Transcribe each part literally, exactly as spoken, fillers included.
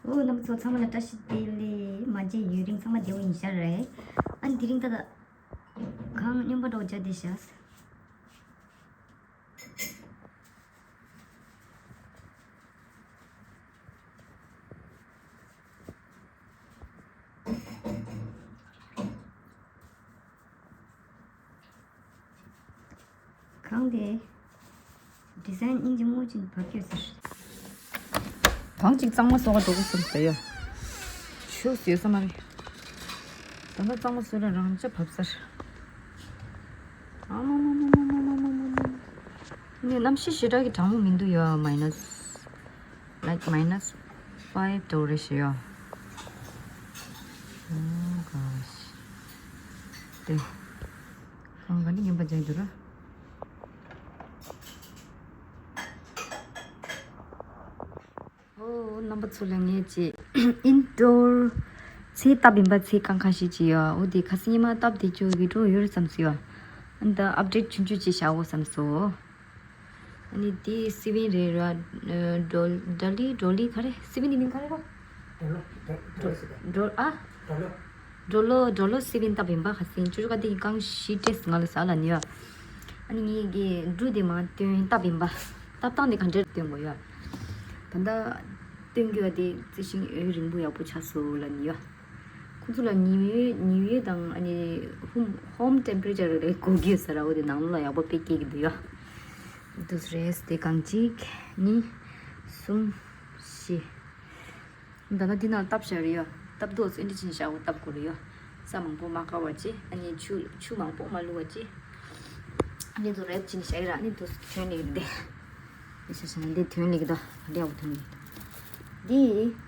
ཨོ་རྣམ་པ་ཚོ་ཚང་མ་ལ་བཀྲ་ཤིས་བདེ་ལེགས། མ་མཇལ་ཡུན་རིང་། ཚང་མ་བདེ་པོ་ཡིན་ཤག་རེད། ཨ་ནི་དེ་རིང་ད་ལྟ་གང་སྨྱོན་པ་འདྲ་བོ་བྱས་བསྡད་ཤག་གང་དེ། ཌི་ཟའིན་སྙིང་རྗེ་མོ་ཅིག་བབས་ཡོད་ཟེར། གང་ཅིག་གཙང་མ་བཟོ་ག་འགྲོ་དགོས་བསམ་ཟེར་ཡ། ཆུ་ཟོས་ས་མ་རེད། ད་ལྟ་གཙང་མ་བཟོས་ལ་རང་ཅག་བབས་ཟེར། ཨ་མ་མ། ནི་གནམ་གཤིས་ཞེ་དྲག་གི་གྲང་མོ་མི་འདུག་ཡ། མའི་ནས། Like minus five འགྲོ་རེད་ཤག་ཡ། Oh gosh. དེ། གང་ག་ནི་ངན་པ་བྱས་འདུག་ར། ཨོ་རྣམ་པ་ཚོ་ལ་ངས་ཅིག་ཨིན་ཌོར་ཚལ་བཏབ་ཡིན་པ། ཚལ་རྐང་ཁ་ཤས་ཅིག་ཡོད། འོ་དེ་ཁ་སང་ཉི་མ་བཏབ་དེ་ཅོ་བི་ཌི་ཡོ་ཡོད་རེད་བསམ་སོང་ཡ། ཨ་ནི་ད་ཨབ་ཌེཊ་ཆུང་ཆུང་ཅིག་བྱའོ་བསམ་སོང་། ཨ་ནི་དེ་སི་བིན་རེད་ར། ཌོ་ཌོ་ལི་ཌོ་ལི་ག་རེ། སི་བིན་དེ་མིང་ག་རེ་ར། ཌོ་ལོ་ཌོ་ལོ་སི་བིན། ཌོ་ཨ། ཌོ་ལོ་ཌོ་ལོ་སི་བིན་བཏབ་ཡིན་པ། ཁ་སང་ཅོ་ཅོ་ཀ་དེ་གི་རྐང་བཞི་སྤྲད་ང་ལ་ཟ་ལ་ནི་ཡ། ཨ་ནི་ངས་གི་འབྲུ་དེ་མར་བཏོན་བཏབ་ཡིན་པ། བཏབ་སྟངས་དེ་ག་འདྲས་བཏོན་དགོས་ཡ། ད་ལྟ་བཏོན་རྒྱུ་བ་དེ་རྩི་ཤིང་འོད་རིང་པོ་ཡག་པོ་ཆགས་སོང་ལ་ནི་ཡ། ཁོ་ཚོ་ལ་ཉི་འོད་ཉི་འོད་དང་ཨ་ནི་ཧོམ་ཧོམ་ཊེམ་པེ་རེ་ཅར་རེ་དགོས་ཀྱི་ཡོད་ས་ར། འོ་དེ་ནང་ལོགས་ལ་ཡག་པོ་དཔེ་སྐྱེ་གི་འདུག་ཡ། འདུག་རེད། དེ་གང་གཅིག་གཉིས་གསུམ་བཞི། ད་ལྟ་འདི་ནང་བཏབ་བཞག་རེད་ཡ། བཏབ་དུས་ཨེ་འདྲ་ཅིག་བཞག་གོ་བཏབ་དགོས་རེད་ཡ། ས་མང་པོ་མ་བཀག་པ་ཅིག་ཨ་ནི་ཆུ་ཆུ་མང་པོ་མ་བླུགས་པ་ཅིག་ཨ་ནི་དུ་རེབ་ཅིག་བཞག་ར། ཨ་ནི་དུ་ཐོན་ལེ་རེད་དེ། ཨེ་ཤ་ཤ་ན་འདི་ཐོན་ལེ་གི་ད་འདི་ཡག་པོ་ཐོན་ལེ་གི་ད། འདི་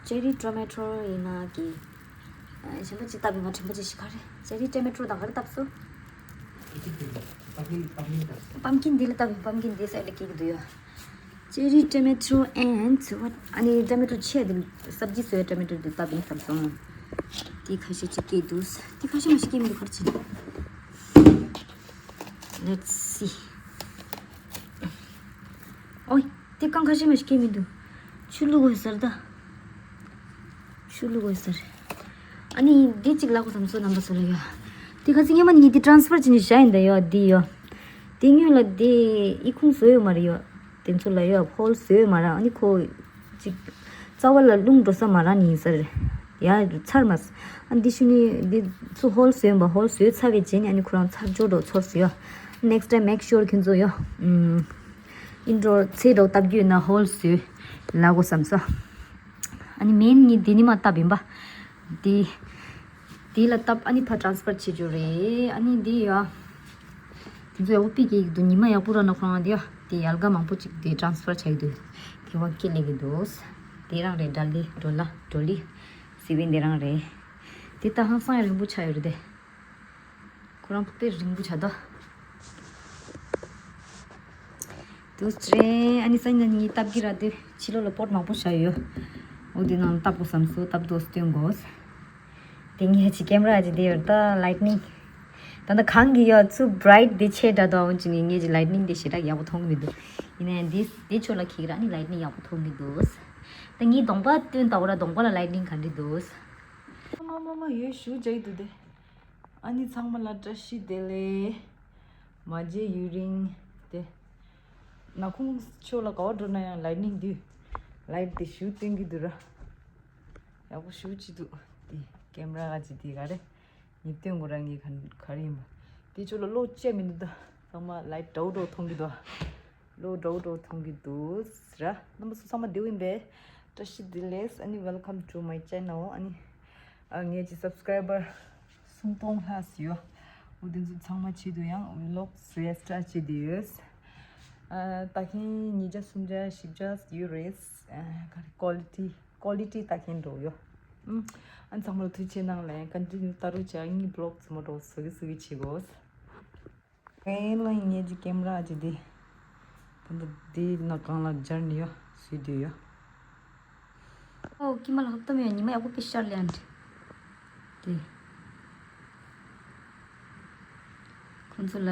ཅེ་རི་ཊོ་མེ་ཊོ་ཡིན་ན་གི། ཨ་གཞན་པ་ཅིག་བཏབ་ཡིན་ང་དྲན་པ་ཅིག་ཤི་ཁ་རེད། ཅེ་རི་ཊོ་མེ་ཊོ་དང་ག་རེ་བཏབ་སོ། པམ་ཀིན་པམ་ཀིན་དང་། པམ་ཀིན་འདི་ལ་བཏབ་ཡིན། པམ་ཀིན་འདི་སའི་ལ་སྐྱེ་གི་འདུག་ཡ། ཅེ་རི་ཊོ་མེ་ཊོ་ཨེན་ཌི་ཝཊ། ཨ་ནི་ཊོ་མེ་ཊོ་ཆེ་དེ་སབ་ཇི་བཟོས་ཊོ་མེ་ཊོ་དེ་བཏབ་ཡིན་བསམ་སོང་། དེ་ཁ་ཤས་ཅིག་སྐྱེས་འདུག་དེ་ཁ་ཤས་མ་ཞིག་སྐྱེས་མི་འདུག་ག་རེ་བྱེད། Let's see. ཨོའི། དེ་རྐང་ཁ་ཤས་མ་ཞིག་སྐྱེས་མི་འདུག་ཆུ་བླུགས་དགོས་ཟེར་ད། ཆུ་བླུགས་དགོས་ཟེར། ཨ་ནི་འདི་གཅིག་ལབ་དགོས་བསམ་སོང་རྣམ་པ་ཚོ་ལ་ཡ། དེ་ཁ་སང་སྔོན་མ་ནི་དེ་ཊ་རན་སི་ཕར་བྱས་ནས་བཞག་ཡིན་ད་ཡ། འདི་ཡ། དེ་སྔོན་ལ་དེ་ཨི་ཁུང་བཟོས་ཡོད་མ་རེད་ཡ། དེ་ཚོ་ལ་ཡ་ཧོལ་བཟོས་ཡོད་མ་རེད། ཨ་ནི་ཁོ་ཅིག་རྩ་བ་ལ་རླུང་འགྲོ་ས་མ་རག་ནི་ཡིན་ས་རེད། ཡ་ཚར་མ་སོང་། ཨ་འདི་ཤུ་ནི་འདི་ཚོ་ཧོལ་བཟོས་ཡོད་པ། ཧོལ་བཟོས་ཚར་བའི་རྗེས་ནས་ཨ་ནི་ཁོ་རང་ཚར་འཇོག་འགྲོ་ཚོར་སོང་ཡ། Next time make sure ཁྱོད་ཚོ་ཡ། ཨིན་ཌོར་ཚལ་འགྲོ་བཏབ་རྒྱུ་ཡིན་ན་ཧོལ་བཟོས་ལབ་དགོས་བསམ་སོང་། ཨ་ནི་མེན་ངས་འདི་ནི་མ་བཏབ་ཡིན་པ། འདི། འདི་ལ་བཏབ་ཨ་ནི་ཕར་ཊ་རན་སི་ཕར་བྱེད་རྒྱུ་རེད། ཨ་ནི་འདི་ཡ། དེ་ཚོ་ཡག་པོ་དཔེ་སྐྱེ་གི་འདུག་ཉི་མ་ཡག་པོ་རག་ན་ཁོ་རང་འདི་ཡ། དེ་ཡལ་ག་མང་པོ་ཅིག་དེ་ཊ་རན་སི་ཕར་བྱ་གི་འདུག་དེ་བ་སྐྱེ་ལེ་གི་འདུག་དེ་རང་རེད། ཌོ་ལི་ཌོ་ལ་ཌོ་ལི་སི་བིན་དེ་རང་རེད། དེ་ད་ཧང་སང་ཡ་རིང་པོ་ཆགས་ཡོད་རེད་དེ། ཁོ་རང་དཔེ་རིང་པོ་ཆགས་འདུག་དུ་ཅེ་ཨ་ནི་སང་ཉིན་ངས་བཏབ་གི་ར། དེ་ཕྱི་ལོགས་ལ་པོཊ་མང་པོ་བཞག་ཡོད། འོ་དེ་ནང་བཏབ་དགོས་བསམ་སོང་། བཏབ་དུས་སྟོན་དགོས། དེ་ངས་ཅི་ཀེམ་ར་ཅི་དེ་ཡོད་ད་ལའིཊ་ནིང་། ད་ལྟ་གང་གི་ཡོད་ཚུ་བྷ་རའིཊ་དེ་ཆེ་དྲགས་འདུག་འོན་ཀྱང་ངས་ཅི་ལའིཊ་ནིང་དེ་ཞེ་དྲག་ཡག་པོ་མཐོང་གི་མི་འདུག་ཡིན་ནའི་དེ་དེ་ཕྱོགས་ལ་ཁྱེད་རང་ནི་ལའིཊ་ནིང་ཡག་པོ་མཐོང་གི་འདུག་ད་ངས་གདོང་པ་སྟོན་ད་འོ་ར་གདོང་པ་ལ་ལའིཊ་ནིང་ག་འདྲ་འདུག་མ་མ་མ་ཡོད་ཞུ་བྱ་ཡི་འདུག་དེ། ཨ་ནི་ཚང་མ་ལ་བཀྲ་ཤིས་བདེ་ལེགས། མ་མཇལ་ཡུན་རིང་། དེ། ནག་ཁུང་ཕྱོགས་ལ་ག་བ་འགྲོ་ན་ཡང་ལའིཊ་ནིང་འདུག་ལའིཊ་དེ་ཞུ་སྟོན་གི་འདུག་ར། ཡག་པོ་ཞུ་ཅི་འདུག་དེ་ཀེམ་ར་ག་ཅི་དེ་ག་རེ། ངས་སྟོན་དགོས་ར་ངས་ག་ག་རེ་ཡིན་པ། དེ་ཕྱོགས་ལ་གློག་བཅད་མི་འདུག་ད་ཚང་མ་ལའིཊ་འདྲ་བོ་འདྲ་བོ་མཐོང་གི་འདུག་གློག་འདྲ་བོ་འདྲ་བོ་མཐོང་གི་འདུག་ར། རྣམ་པ་ཚོ་ཚང་མ་བདེ་པོ་ཡིན་པས། བཀྲ་ཤིས་བདེ་ལེགས། ཨ་ནི་welcome to my channel། ཨ་ནི་ཨ་ངེད་ཀྱི་སབ་སི་ཀ་རའི་བར་སུམ་སྟོང་ལྷག་ཡོད། འོ་དེ་ཚོ་ཚང་མ་ཆེད་དུ་ཡང་ཝི་ལོག་བཟོས་ཡ་སི་ཊར་ཊི་བྱེད་དུ་ཡོད། ཨ་ལྟ་མཁན་ཉིས་བརྒྱ་སུམ་བརྒྱ་བཞི་བརྒྱ་ཡོད་རེད། ཨ་ག་རེ་ཀོ་ལི་ཊི་ཀོ་ལི་ཊི་ལྟ་མཁན་འདྲ་བོ་ཡོད། ཨ་ཚང་མ་ལ་ཐུགས་རྗེ་གནང་ལན། ཀོན་ཊི་ནིའུ་ལྟ་རོགས་བྱ། ངའི་བི་ལོག་ཚང་མ་འདྲ་བོ་བཟོ་གི་བཟོ་གི་བྱེད་དགོས། ངའི་ལ་ངེད་ཀྱི་ཀེམ་ར་ཅིག་དེ། ད་ལྟ་དེ་ནང་སྒང་ལ་སྦྱར་ནས་ཡོད་བཟོས་དུས་ཡོད། ཨོ་ཀི་མ་ལ་ཧབ་ཏམ་ཡོད། ཉི་མ་ཡག་པོ་དཔེ་ཤར་ལེ་ཨན་ཏི། དེ། ཁོང་ཚོ་ལ་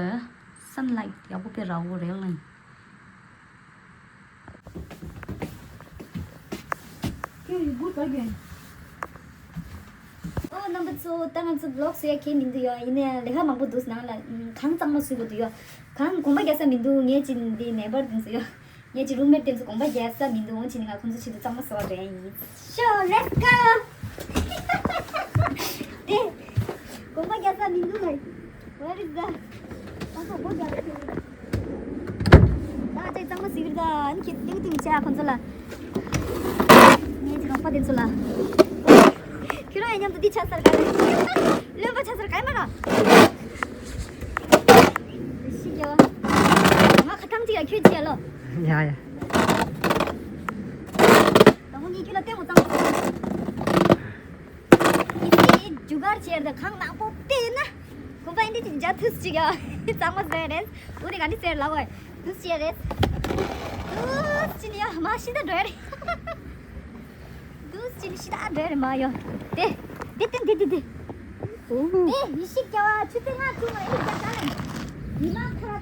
སན་ལའིཊ་ཡག་པོ་དཔེ་རག་གོ་རེད་ལ། ཨོ་རྣམ་པ་ཚོ། ད་ང་ཚོ་བི་ལོག་བཟོ་ཡ་ཁྱད་མི་འདུག་ཡོ། ཡིན་ནའི་ལས་ཀ་མང་པོ་འདུག་ནང་ལ་གང་གཙང་མ་བཟོ་དགོས་འདུག་ཡོ། གང་གོམ་པ་རྒྱག་ས་མི་འདུག་ངས་ཅི་འདི་ནེ་བར་དེ་ཚོ་ཡོ། ངས་ཅི་རུམ་མེཊ་དེ་ཚོ་གོམ་པ་རྒྱག་ས་མི་འདུག་འོང་ཅི་ནི་ང་ཁོང་ཚོ་ཆེད་དུ་གཙང་མ་བཟོ་བ་འདྲ་ཡིན། ཤོ། Let's go. དེ་གོམ་པ་རྒྱག་ས་མི་འདུག་ལ། Where is the? ད་ཁོ་སྒོ་རྒྱག་གི་འདུག་ད་ཅི་གཙང་མ་བཟོ་གི་རེད། ད་ཨ་ནི་ཁྱེད་ཏིང་ཏིང་བྱས་ཁོང་ཚོ་ལ། ངས་ཅི་རོགས་པ་དེ་ཚོ་ལ། ཁྱོད་རང་ཡང་མཉམ་དུ་འདི་ཆ་ཚར་ག་རེད། བློན་པ་ཆ་ཚར་ག་ཡིན་མ་ར། ཤི་རྒྱ་བ། ང་ཁ་ཐང་ཅིག་ཡ་ཁྱོད་ཅི་ཡ་ལོ། ཡ་ཡ། ད་ངོ་གཉིས་ཁྱོད་ལ་ལྟད་མོ་གཙང་མ་བཟོ། ཡིན་དེ་རྒྱུ་སྐར་ཆེར་དང་གང་ནག་པོ་བལྟས་ན། གོམ་པ་ཨིན་དེ་ཅིག་འཇའ་ཐུས་ཅིག་ཡ། གཙང་མ་ཟེར་རེད། འུ་རེ་ག་འདི་ཟེར་ལ་བས། ཐུས་ཅེ་རེད། ཐུས་ཅི་ནི་ཡ་མ་ཤི་ད་འགྲོ་ཡ་རེད། ཐུས་ཅི་ནི་ཤི་ད་འགྲོ་ཡ་རེད་མ་ཡོ། དེ་དེ་དེ་དེ་དེ་དེ། ཨོ། དེ་ཡི་ཤི་རྒྱ་བ་ཆུ་ཚོད་ལྔ་བཅུ་ལ་ཨི་རྒྱ་ད་ལ། ཉི་མ་ཁ།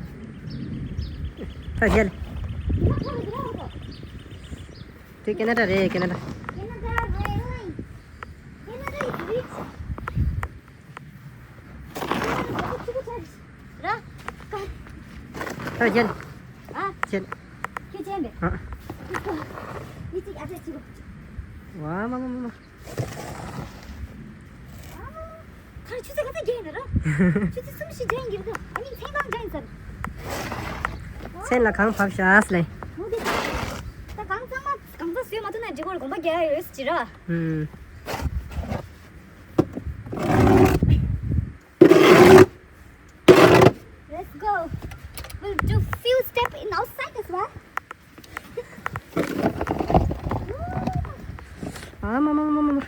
ཁ་རྒྱལ། ཉི་མ་ཁ་ལ་འགྲོ་བ་གོ། དེ་ཁེ་ན་ཌ་རེད། ཁེ་ན་ཌ། ཁེ་ན་ཌ་རེད། ཁེ་ན་ཌ་is rich. ར། ད་ཅན། ཨ། ཅན། ཁྱོད་ཅན་པས། ཨ། མི་གཅིག་ཨ་ཅག་གཅིག་གོ། ཝ་མ་མ་མ་མ། ཁར་ཆུ་ཚོད་ག་ཚོད་རྒྱག་ཡིན་ན་ར། ཆུ་ཚོད་གསུམ་བཞི་རྒྱག་ཡིན་གྱི་རེད་དོ། ཨ་ནི་མཚན་གང་རྒྱག་ཡིན་ཟེར། མཚན་ལ་གང་བབས་ཤག་ལེ། འོ་དེ། ད་གང་ཚང་མ་གང་ཚང་བཟོས་མ་ཐུབ་ན་འགྲིག་གོ། རེ་གོམ་པ་རྒྱག་ཡ་ཡོད་ཟེར་གྱི་ར། ཨུམ། Let's go. We'll do few step in outside as well. ཨ་མ་མ་མ་མ་མ།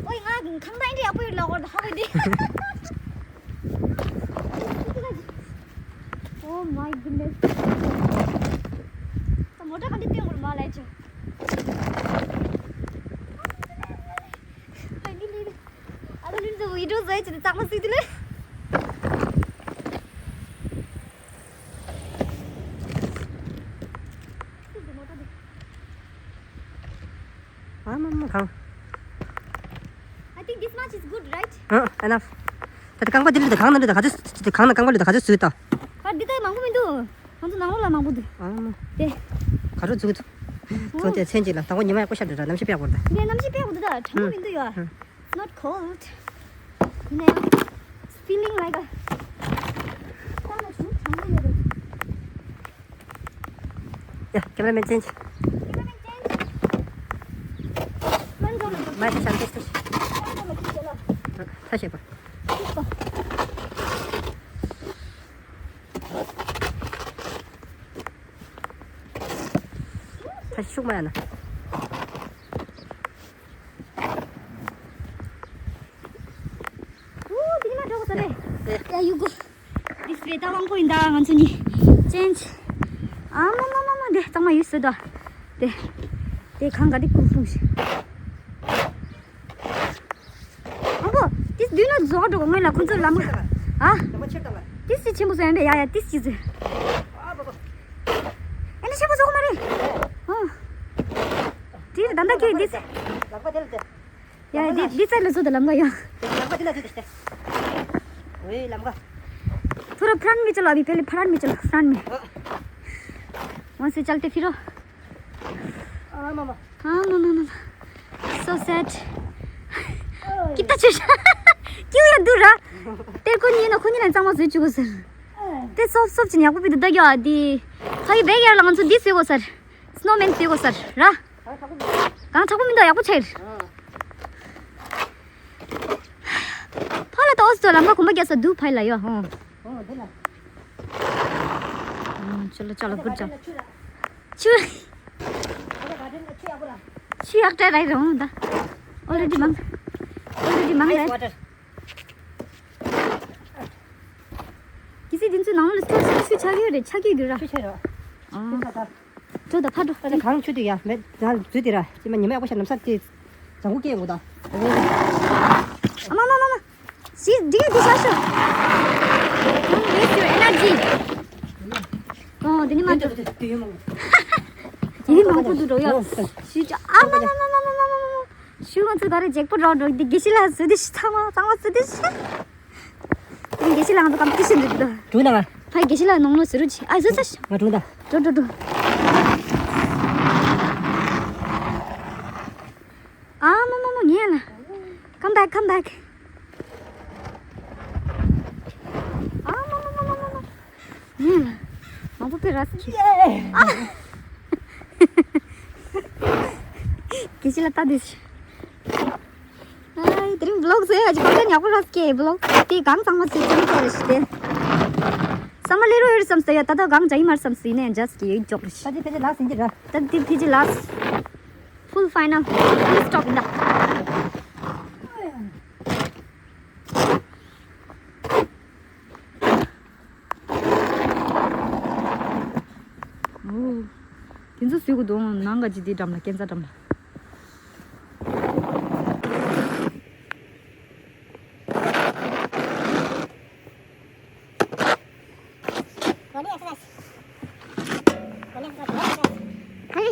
ཨོའི་ང་གང་ལྟར་ཡག་པོ་ཡོད་ལ་འོར་ཧ་གོ་འདི། Oh my goodness. ད་མོ་ཊ་ག་འདི་སྟོན་དགོས་མ་ལས་ཆུ། ཨ་ནི་ལི་ཨ་ལ་ལུན་ཟོ་བི་ཌིའོ་ཟོ་ཡ་ཆུ་ནི་གཙང་མ་སུས་དུ་ལེ། ཨ་མ་མ་གང་། I think this much is good, right? ཨ། Enough. ད་དེ་རྐང་པ་དེ་ལུས་ད་གང་ན་ལུས་ད་ག་ཚོད་དེ་གང་ན་རྐང་པ་ལུས་ད་ག་ཚོད་བཟོས་ད། ཨ་འདི་ལྟར་མང་པོ་མི་འདུག་ང་ཚོ་ནང་ལོགས་ལ་མང་པོ་འདུག་ཨ་མ། དེ། ག་རོ་བཟོ་གི་འདུག་ཚོ་དེ་མཚན་གཅིག་ལ་དང་པོ་ཉི་མ་ཡག་པོ་ཤར་འདུག་ར། གནམ་གཤིས་དཔེ་ཡག་པོ་རེད་ད། ངས་གནམ་གཤིས་དཔེ་ཡག་པོ་འདུག་ད་གྲང་མོ་མི་འདུག་ཡ། ཨ། Not cold. ཡིན་ནའང་། It's feeling like a. ད་ང་ཚོ་གྲང་མོ་ཡོད་རེད། Yeah, cameraman change. Cameraman change. མ་འགྲོ་ལ་འགྲོ། མ་ཤ་ཤ་ཤ་ཤ། ཤ་ཤ་པ། ཤ་ཤ་པ། ད་ཤུགས་མ་ཡ་ན། ཨུ། དེ་ནས་འགྲོ་དགོས་ས་རེད། ཡ། ཡ། You go this way. ད་དབང་པོ་ཡིན་ད་ང་ཚོ་གཉིས། Change. ཨ་མ་མ་མ་མ། དེ་གཙང་མ་ཡོད་ས་ད། དེ། དེ་གང་ག་དེ་ཀུང་ཀུང་ཞིག་ཨ་བོ། དེ་མདུན་ལ་རྫོགས་འགྲོ་གོ། སྔོན་ལ་ཁོ་ཚོ་ལམ། ཨ། ལམ་ཆེར་བཏང་ལ། དེ་སི་ཆེན་པོ་བཟོ་ཡ་འདྲ། ཡ་ཡ། དེ་སི་ཟེར། ཨ་བོ་བོ། ཨ་ནི་ཆེན་པོ་བཟོ་གོ་མ་རེད། ཨ། དེ་ད་ལྟ་ཁྱོད་དེ་སི། ལག་པ་དེ་ལ་དེ། ཡ་ཡ། དེ་དེ་ཚ་ལ་བཟོ་ད་ལམ་ཁ་ཡ། ལམ་ཁ་དེ་ལ་དེ་དེ་སྟེ། ཨོའི་ལམ་ཁ། थोड़ा फ्रंट में चलो, अभी पहले फ्रंट में चलो, फ्रंट में। वहाँ से चलते फिरो। हाँ मामा। हाँ मामा, मामा। So sad। कितना अच्छा। क्यों यार दूर रहा? तेरे को नहीं है ना, खुद नहीं ना, चांगो से चुको सर। ते सब सब चिन्ह याको भी ददा गया दी। खाली बैग यार लगन सो दिस को सर। स्नोमैन से को सर। रा। कहाँ था को भी दया को छेर। ཕར་ལ་ཏོག་ཙམ་ལམ་ཁ་གོམ་པ་རྒྱག་ས་འདུག་ཕར་ལ་ཡོ། ཧོ། ཨོ་དེ་ལ། ཨོ་ཅོ་ལོ་ཅོ་ལོ། གུཌ་ཇོབ། ཆུ། ཆུ་ཡག་ཏྲ་རའི་རོང་ད། ཨོ་རེ་ཌི་མང་། ཨོ་རེ་ཌི་མང་རེད། ཀི་སི་དེ་ཚོའི་ནང་ལ་ཆུ་ཆུ་ཆགས་ཡོད་རེད། ཆགས་ཀྱི་འདུག་ར། ཆུ་ཆགས་རོ། ཨོ། འགྲོ་ད་ཕར་འགྲོ། ཨ་ལ་གངས་ཆུ་དུས་ཡ་མེད་ན་འཛུལ་དེ་ར། ཅི་མ་ཉི་མ་ཡག་པོ་ཤར་ལམ་སང་དེ་ལྗང་གུ་སྐྱེས་ཡོང་གི་ད། ཨ་མ་མ་མ་མ། ཞི་འདི་འདི་ཤ་ཤ། Don't waste your energy. ཨོ། འདི་ནི་མ་འདུག་དུས་ཡུན་མང་པོ། དུས་ཡུན་མང་པོ་འདུག་འགྲོ་ཡ། ཞུ་ཅག་ཨ་མ་མ་མ་མ་མ་མ། ཞུ་ང་ཚོ་ག་རེ་ཇེག་པོ་འགྲོ་འགྲོ་འདི་དགེ་བཤེས་ལགས་བཟོས་ཏེ་ཤི། ཚང་མ་ཚང་མ་བཟོས་ཏེ་ཤི། དགེ་བཤེས་ལགས་ང་ཚོ་ཀམ་པི་ཊི་ཤན་འདུག་འདུག་དུས་ན་ང་། ཕ་དགེ་བཤེས་ལགས་ནང་ལོགས་ཟེར་རོ་ཆི། ཨ་བཟོས་ཚར་ཤི། ང་དུས་ན། འགྲོ་འགྲོ་འགྲོ། ཨ་མ་མ་མ་ངས་ལ། Come back, come back. ཨ་མ་མ་མ་མ་མ་མ། ངས་ལ། མང་པོ་དཔེ་ར་སི་ཁྱི། ཨ། དགེ་བཤེས་ལགས་ལྟ་དུས། ཨ་དེ་རིང་བི་ལོག་བཟོས་ཡ་ཅིག་ཁོ་ཚོ་ཉག་པོ་ར་སི་ཁྱི་བི་ལོག་དེ་གང་ཚང་མ་ཚོས་ཚང་ཚོ་རེ་ཞིག་དེ། བསམ་བློ་ལེ་རོ་ཡོད་བསམ་སོ་ཡ། ད་ལྟ་གང་འདྲ་ཡིན་མར་བསམ་སོ་ཡིན་ནའི་ཇ་སི་ཀི་ཡོད་ཅོག་རེ་ཞིག་ད་དེ་ཕལ་ཆེར་ལ་སི་ཡིན་གྱི་ར། ད་དེ་ཕལ་ཆེར་ལ་སི། Full final, full stop ཡིན་ད། ཨོ། དེ་ཚོ་བཟོས་དགོས་འདུག་ནང་ག་ཅི་དེ་འགྲམ་ལ་སྐས་འཛེག་འགྲམ་ལ། ཨ་མ།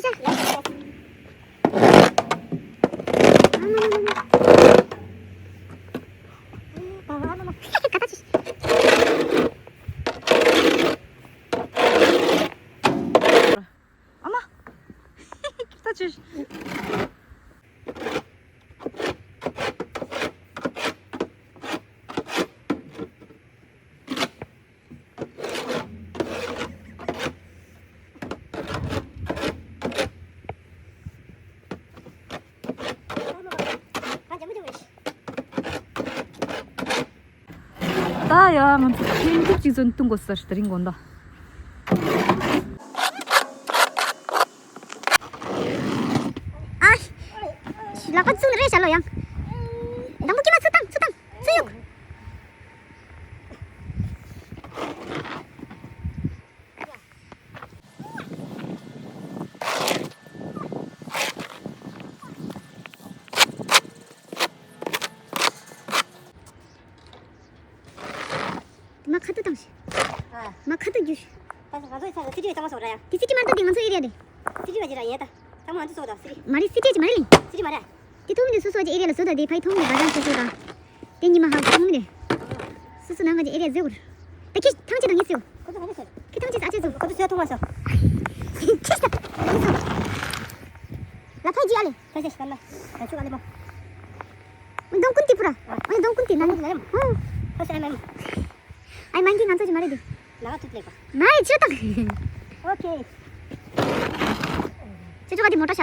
ད་ཅི། ད་ཡ་ང་ཚོ་ཐེངས་གཅིག་ཅིག་ཚོན་བཏུང་དགོས་ཟེར་དེ་རིང་དགོང་དག་ཨ། ལག་པ་བཙུགས་ནས་རེད་བྱ་ལོ་ཡང་། དང་པོ་ཀྱེ་མ་ཚུར་བཏང་ཚུར་བཏང་ཚུར་གཡུག་མ་ཁ་ཐུག་བཏང་ཞིག་ཨ། མ་ཁ་ཐུག་རྒྱུ་ཞིག་ད་ང་ཚོའི་ས་ལ་སི་ཊི་ཚང་མ་སོགས་ར་ཡ། དེ་སི་ཊི་མ་རེད་ད། དེ་ང་ཚོ་ཨེ་རི་ཡ་རེད། སི་ཊི་བ་ཅི་ར་ཡིན་ད། ཚང་མ་ང་ཚོ་སོགས་ད་སི་ཊི། མ་རེད། སི་ཊི་ཅི་མ་རེད་ལིང་། སི་ཊི་མ་རེད། དེ་ཐུག་མི་འདུག་སོ་སོ་ཅི་ཨེ་རི་ཡ་ལ་སོ་ད། དེ་ཕ་གི་ཐུག་མི་འདུག་དེ་ཉི་མ་ཧ་གོ་མི་འདུག་སོ་སོ་ནང་ག་ཅི་ཨེ་རི་ཡ་ཟེར་གོ །ད་ཁྱི་ཐང་ཆད་དང་ངས་ཟེར་གོ །ཁོ་ཚོ་ག་རེ་ཟེར། ཁྱི་ཐང་ཆད་ཨ་ཆད་ཟེར་གོ །ཁོ་ཚོ་སུ་ཡ་ཐུག་མ་སོང་། ཁྱི་ད། ལ་ཕ་ཇི་ཨ་ལེ། ད་ཆད་ཤི་ད་ལ། ད་ཆུ་ཨ་ལེ་མོ། ཨུ་དོང་ཀུན་ཏི་པུ་ར། ཨུ་དོང་ཀུན་ཏི་ན་ནི། ཧུ། ཁོ་ཤ་མེམ། ཨའི་མན་གྱི་ང་ཚོ་ཅི་མ་རེད་དེ། ལ་ཐུབ་ལེགས་པ། མ་ཡི་ཆུ་དང་། ཨོ་ཁེ། ཁྱེད་ཚོ་ག་དེ་མོ་ཊ་ཤ་ས་ར།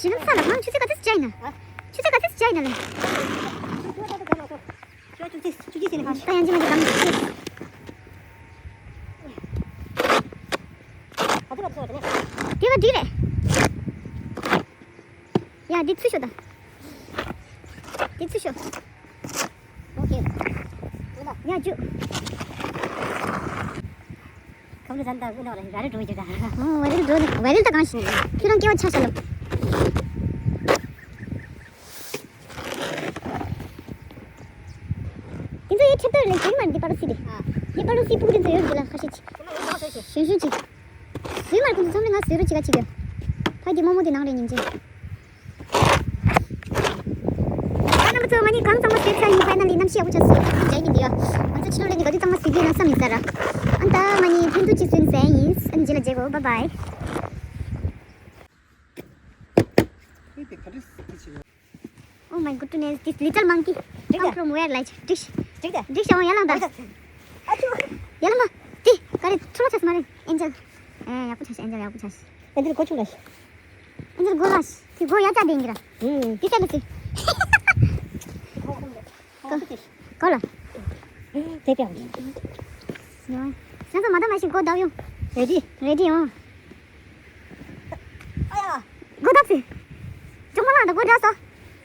ཞི་ལམ་ས་ལ་ཁང་ཆུ་ཚོད་ག་ཚོད་ཅི་ཡིན་ན། ཨ། ཆུ་ཚོད་ག་ཚོད་ཅི་ཡིན་ན་ལེ། ཆུ་ཚོད་ཆུ་ཚོད་ཆུ་ཚོད་ནས་ཁང་ད་ཡང་ཅི་མ་དེ་གང་ཆུ་ཚོད། ག་ཚོད་ག་ཚོད་ནས། དེ་བ་འགྲིག་རེད། ཡ་འདི་ཚུར་ཤོག་ད། འདི་ཚུར་ཤོག་ཨོ་ཁེ། ཡ་ཇུ། ཁམ་ལ་ཟན་དང་ཀུན་དག་ལ་ཝའི་རལ་འགྲོ་རྒྱུ་དང་། ཨོ་ཝའི་རལ་འགྲོ་ནི་ཝའི་རལ་ད་གང་ཞིག་ཁྱོད་རང་སྐྱེ་བ་ཆ་ཤ་ལོ། དེ་ཚོ་ཡོད་ཁྱད་པར་ལས་ཀྱང་མ་འདི་པ་རུ་སི་དེ། ཨ། འདི་པ་རུ་སི་ཕུག་དེ་ཚོ་ཡོད་འདི་ལ་ཁ་ཤས་ཅིག་ཞན་ཞུ་ཅིག་སུའི་མར་ཁོང་ཚོ་ཚང་མ་ང་ཟེར་རུ་ཅིག་ག་ཅིག་ཡོད། ཕ་གི་རྨོ་མོ་དེ་ནང་རེ་ཉིན་ཅིག་ཨ་ནི་མ་ཚོ་མ་ནི་གང་ཚང་མ་ཟེར་ཚར་ཡིན། ཕའི་ནལ་ལི་གནམ་གཤིས་ཡག་པོ་ཆགས་སོང་། ཇའི་ནི་འདི་ཡ། ང་ཚོ་ཕྱི་ལོགས་ལ་ནི་ག་དུས་ཚང་མ་ཟེར་གི་ཡོད་ན་བསམ་ཡིན་ས་ར། ཨ་ད་མ་ནི་ཐུན་ཐུ་ཅིག་སུན་ཟེར་ཡིན། ཨ་ནི་རྗེས་ལ་མཇལ་གོ། བཱའི་བཱའི། Oh my goodness, this little monkey come from where? Like, འགྲིག་འགྲིག་དེ། འགྲིག་ཤག་ཡར་ལངས་དང་། ཨ་ཅོ། ཡར་ལངས་མ། དེ་ག་རེ་འཕྲོ་བརླག་ཆགས་སོང་མ་རེད། ཨེན་ཇེལ། ཨེ་ཡག་པོ་ཆགས་ཤག་ཨེན་ཇེལ་ཡག་པོ་ཆགས་ཤག་ཨེན་ཇེལ་མགོ་ཆུང་ལ་ཤག་ཨེན་ཇེལ་མགོ་ལ་ཤག་དེ་མགོ་ཡར་བཅག་བསྡད་ཡིན་གྱི་ར། ཨུམ། དེ་ཤག་ལ་ཤག་གོ་ལ། དེ་ཀྱང་། ཡང་། སེམས་ཚོ་མ་དང་མ་ཞིག་མགོ་བརྡབ་ཡོང་། རེ་ཌི། རེ་ཌི་ཨོ། ཨ་ཡ། མགོ་བརྡབ་ཚེ། ཅུང་མ་ལངས་དང་མགོ་བརྡབ་སོ།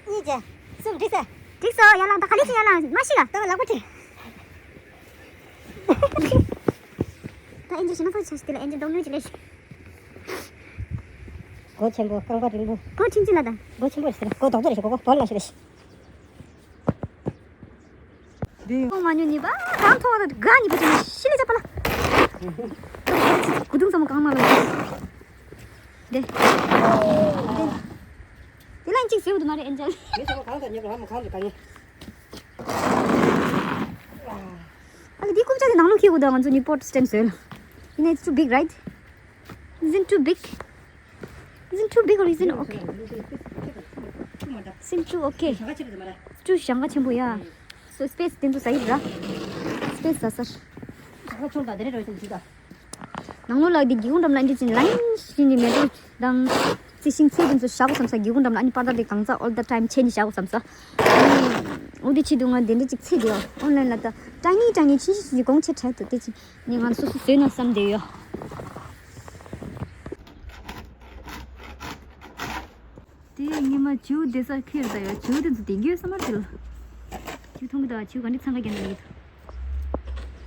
གཉིས་བྱས། གསུམ་འགྲིག་ས། འགྲིག་སོ་ཡར་ལངས་དང་ག་ལེ་ཞིག་ཡར་ལངས་མ་ཤི་ག་ད་ལག་པ་བྲེགས། ད་ཨེན་ཇི་ཞི་ན་ཚོ་ཆ་ཤི་དེ་ལ་ཨེན་ཇི་གདོང་ཉུང་ཅིག་ལས་ཤི། མགོ་ཆེན་པོ་རྐང་པ་རིང་པོ། མགོ་ཆུང་ཆུང་ལ་དང་། མགོ་ཆེན་པོ་རེད་ཟེར། མགོ་རྡོག་རྡོག་རེད་ཤི། མགོ་མགོ་བོར་ལ་ཤི་རེད་ཤི། འདི། ཁོང་མ་ཉོ་ཉི་པ་གང་ཐོག་ལ་དགའ་ཉི་པ་ཅན་ཤི་ལེ་ཅ་པ་ལ། གུ་དུང་ཙམ་གང་མ་ལ། འདི། འདི། འདི་ལན་གཅིག་ཟེར་བ་འདུག་མ་རེད་ཨེན་ཇལ། ངས་ཚང་མ་གང་དང་ཉེ་བ་ཧ་མ་གང་དུ་གང་ཉེ། ཨ་ལ་འདི་རྐུབ་ཀྱག་དེ་ནང་ལོགས་འཁྱེར་དགོས་ད། ང་ཚོ་ནི་པོར་སི་ཊེན་ཌི་བཟོས་ལ། You know, it's too big, right? Isn't too big? Isn't too big or isn't okay? Isn't too okay? Too ཞེང་ཁ་ཆེན་པོ་ཡ། So space དེ་ཚོ་ཟ་ཡི་ར། Space ཟ་ས། ནང་ལོགས་ལ་འདི་སྒེའུ་ཁུང་འགྲམ་ལ་འདི་ཅིག་ལན་ཞིག་ནི་མེ་ཏོག་དང་རྩི་ཤིང་ཚལ་དེ་ཚོ་བཞག་དགོས་བསམ་ས། སྒེའུ་ཁུང་འགྲམ་ལ་ཨ་ནི་པར་ད་དེ་གང་ཚ་all the time ཆེ་ནི་བཞག་དགོས་བསམ་ས། འོ་དེ་ཆེད་དུ་ང་དེ་འདྲ་ཅིག་ཚེ་དེ་ཡོད། ཨོན་ལན་ལ་ད་ཊའི་ནི་ཊའི་ནི་ཆིན་ཤིན་ཤིན་གོང་ཆེ་ཕྲད་དུ་དེ་ཅིག་ནི་ང་སོ་སོ་བཟོས་ན་བསམ་དེ་ཡོད། དེ་ཉི་མ་བྱིའུ་བསྡད་ས་ཁེལ་ད་ཡོད། བྱིའུ་དེ་ཚོ་བསྡད་རྒྱུ་ཡོད་ས་མ་རེད་ལ། བྱིའུ་མཐོང་གི་ད། བྱིའུ་ག་འདྲ་འཚང་ཁ་རྒྱག་ནི་ཡོད་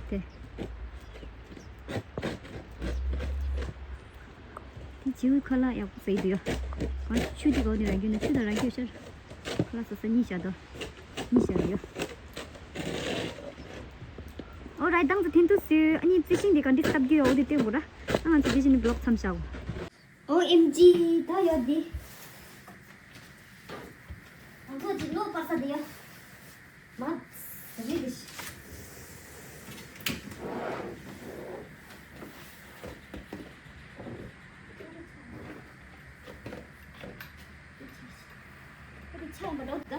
དེ། དེ་བྱིའུའི་ཁ་ལག་ཡག་པོ་ཟ་ཡི་འདུག་ཡ། ང་ཆུ་དེ་གོ་ནས་རང་རྒྱུ་ན་ཆུ་དང་རང་རྒྱུ་ཤར། ཁ་ལག་ཟ་ས་གཉིས་བཞག་དོ། གཉིས་བཞག་ཡོད། ཨོ་རའི་ཊི། ད་ང་ཚོ་ཐེན་ཏུ་སུ་ཨ་ནི་རྩི་ཤིང་དེ་ག་འདྲ་བཏབ་རྒྱུ་ཡོད་འོ་དེ་སྟོན་དགོས་ར། ཨ་ང་ཚོ་དེ་བཞིན་ནི་བི་ལོག་མཚམས་བཞག་གོ། ཨོ་ཨེམ་ཇི། ད་ཡོད་དེ། ང་ཚོ་ཅིག་ལོ་པར་ས་དེ་ཡོད། མ། རེད་དེ། ཆ་ཡིན་པ་འགྲོ་ད།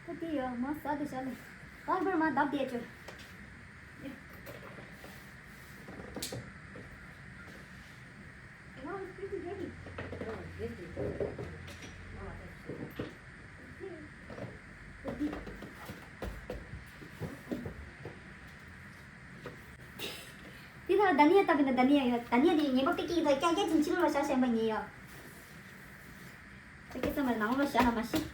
ཁོ་དེ་ཡོད་མ་ཟ་དེ་བཞག་ལ། ཀར་པར་མ་བརྡབ་བསྡད་ཆོག་དེ་ལ་ད་ནི་ཡ་ལྟ་གི་ན། ད་ནི་ཡ་ཡོད། ད་ནི་ཡ་དེ་ཉེས་པ་ཏིག་ཏིག་དང་ཀྱག་ཀྱག་ཅིག་ཕྱི་ལོགས་ལ་བཞག་བཞིན་པ་ཉེས་ཡོད། ད་སྐད་ཆ་མ་ནང་ལོགས་བཞག་ན་མ་ཤེས།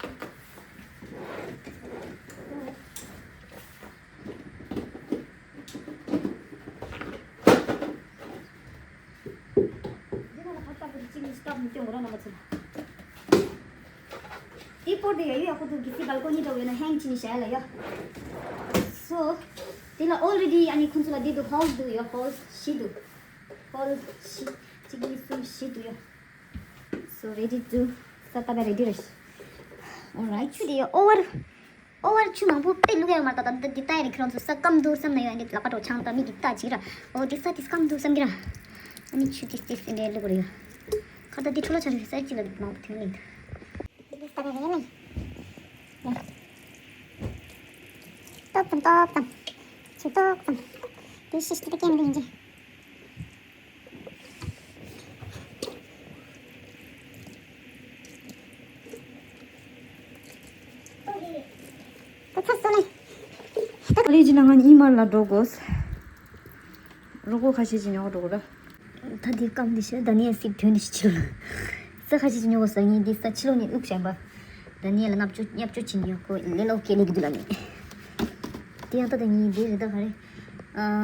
འདི་ནང་ལ་ཁ་བཏགས་པོ་དེ་གཅིག་ནི་སྟབས་མི་སྐྱོ་ངོ་ར་ན་མ་ཚུལ། དེ་པོ་དེ་ཡ་ཡོད་ཡ་ཁོ་ཐུག་གི་སི་བལ་ཀོ་ནི་འདྲ་བོ་ཡོད་ན་ཧེང་ཅི་ནི་བྱ་ཡ་ལ་ཡ། སོ། དེ་ལ་ཨོལ་རེ་ཌི་ཨ་ནི་ཁོང་ཚོ་ལ་དེ་དུ་ཧོལ་དུ་ཡོད། ཧོལ་བཞི་དུ། ཧོལ་བཞི། གཅིག་གཉིས་གསུམ་བཞི་དུ་ཡོད། So ready to ས་ཏ་བ་རེ་ཌི་རེད། Alright. ཆུ་དེ་ཡོད་ཨོ་བར། ཨོ་བར་ཆུ་མང་པོ་དཔེ་བླུག་ཡ་མ་རེད། ད་ད་འདི་ལྟ་ཡ་རེད། ཁྱེད་རང་ཚོ་ས་སྐམ་འདུག་བསམ་ན་ཡང་འདི་ལག་པ་འགྲོ་ཆང་ད་མི་འདི་ལྟ་ཅིག་ར། ཨོ་འདི་ས་འདི་སྐམ་འདུག་བསམ་གི་ར། ཨ་ནི་ཆུ་ཏིས་ཏིས་འདི་འདྲ་བླུག་རེད་ཡ། ཁ་ད་འདི་འཕྲོ་ལ་ཆ་རེད། ས་ཅི་ལ་མང་པོ་ཐོན་ལེ་འདུག་འདི་ལྟ་རེད་ཡ་ནི། ཡ། ཏོག་ཙམ་ཏོག་ཙམ། ཆུ་ཏོག་ཙམ། འདི་ཤི་ཤི་ཏི་ཀེམ་རིང་ཅི། ད་ཚ་སོ་ལེ། ད་ལས་ཀྱི་ནང་ང་ཉི་མ་ལ་འགྲོ་དགོས། རོགས་པ་ཁ་ཤས་ཀྱིས་ཉོ་འགྲོ་དགོས་ར། ད་འདི་སྐམ་འདི་ཤ་ད་ནི་སིག་དོན་འདི་ཤི་ཆུ་ལ། ས་ཁ་ཤས་ཀྱིས་ཉོ་དགོས་ས་ངས་འདི་ས་ཕྱི་ལོགས་ནས་བླུགས་བཞག་པ། ད་ནི་ལ་མཉམ་སྤྱོད་མཉམ་སྤྱོད་བྱེད་ནི་ཡོད་ཁོ་ལེ་ལོ་ཀེ་ལེ་གི་དུ་ལ་ནི། དེ་ཡང་ད་ད་ངས་འདི་རེད་ད་ག་རེ།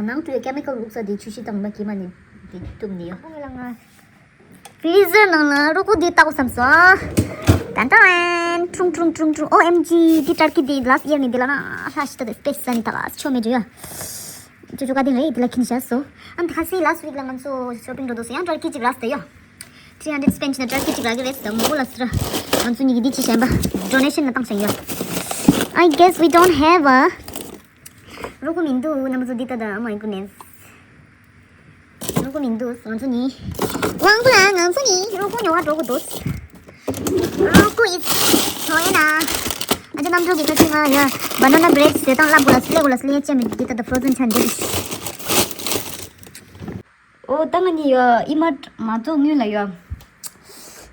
ནང་དུ་ཡ་ཀེ་མི་ཀལ་བླུགས་ས་དེ་ཆུ་ཤི་དང་མ་ཀྱེ་མ་ནི་དེ་བཏུབ་ནི་ཡོད། ཁོང་ལ་ང་ཕི་རི་ཟར་ནང་ལ་རོ་ཀོ་དེ་བཏགས་བསམ་སོང་། ཏན་ཏན། ཁྲུང་ཁྲུང་ཁྲུང་ཁྲུང་། ཨོ་ཨེམ་ཇི། དེ་ཏར་ཀི་དེ་ལ་སི་ཡར་ནས་དེ་ལ་ན་ཧ་ཤི་ད་དེ་སྤེ་ས་ནི་ད་ལ་ཆོ་མེད་ཇོ་ཡ། ཅོ་ཅོ་ཀ་དེ་རེད་དེ་ལ་ཁྱིན་ཤ་སོ། ཨན་ད་ཧ་སི་ལ་སི་ཝིག་ལ་ང་ཚོ་ཤོ་པིང་འགྲོ་དོ་སོ་ཡང་ཏར་ཀི་ཅིག་ར་སྟེ་ཡོ། ཐི་རི་ཧན་ཌྲེད་སྤེན་ཅི་ན་ཏར་ཀི་ཅིག་ར་གི་རེད་སོ་མོ་གོ་ལ་སི་ར། ང་ཚོ་ཉིད་ཀྱི་དེ་ཅི་ཤན་པ། ཌོ་ནེ་ཤན་ལ་བཏང་ཤ་ཡོ། I guess we don't have a རོ་ཀོ་མི་འདུག་རྣམ་པ་ཚོ་འདི་ལྟ་དང་། Oh my goodness. རོ་ཀོ་མི་འདུག་ང་ཚོ་ནི། དབང་པོ་ལ་ང་ཚོ་ནི་རོ་ཀོ་ཉོ་བ་འགྲོ་དགོས་འདུག་རོ་ཀོ་is ཐོ་ཡ་ན། ཨ་ཅག་རྣམ་གྲོལ་གྱི་ཁ་ཆེ་ང་ཡ། བ་ན་ན་བྷི་རེཌ་བཟོས་སྟངས་བསླབ་དགོས་ལ་སླེ་དགོས་ལ་སླེ་ཅེ་མི་འདི་ལྟ་དང་ཕོ་རོ་ཛན་ཆ་འདི། ཨོ་ད་ང་ནི་ཡ་ཨི་མ་མ་གཏོགས་སྔོན་ལ་ཡ།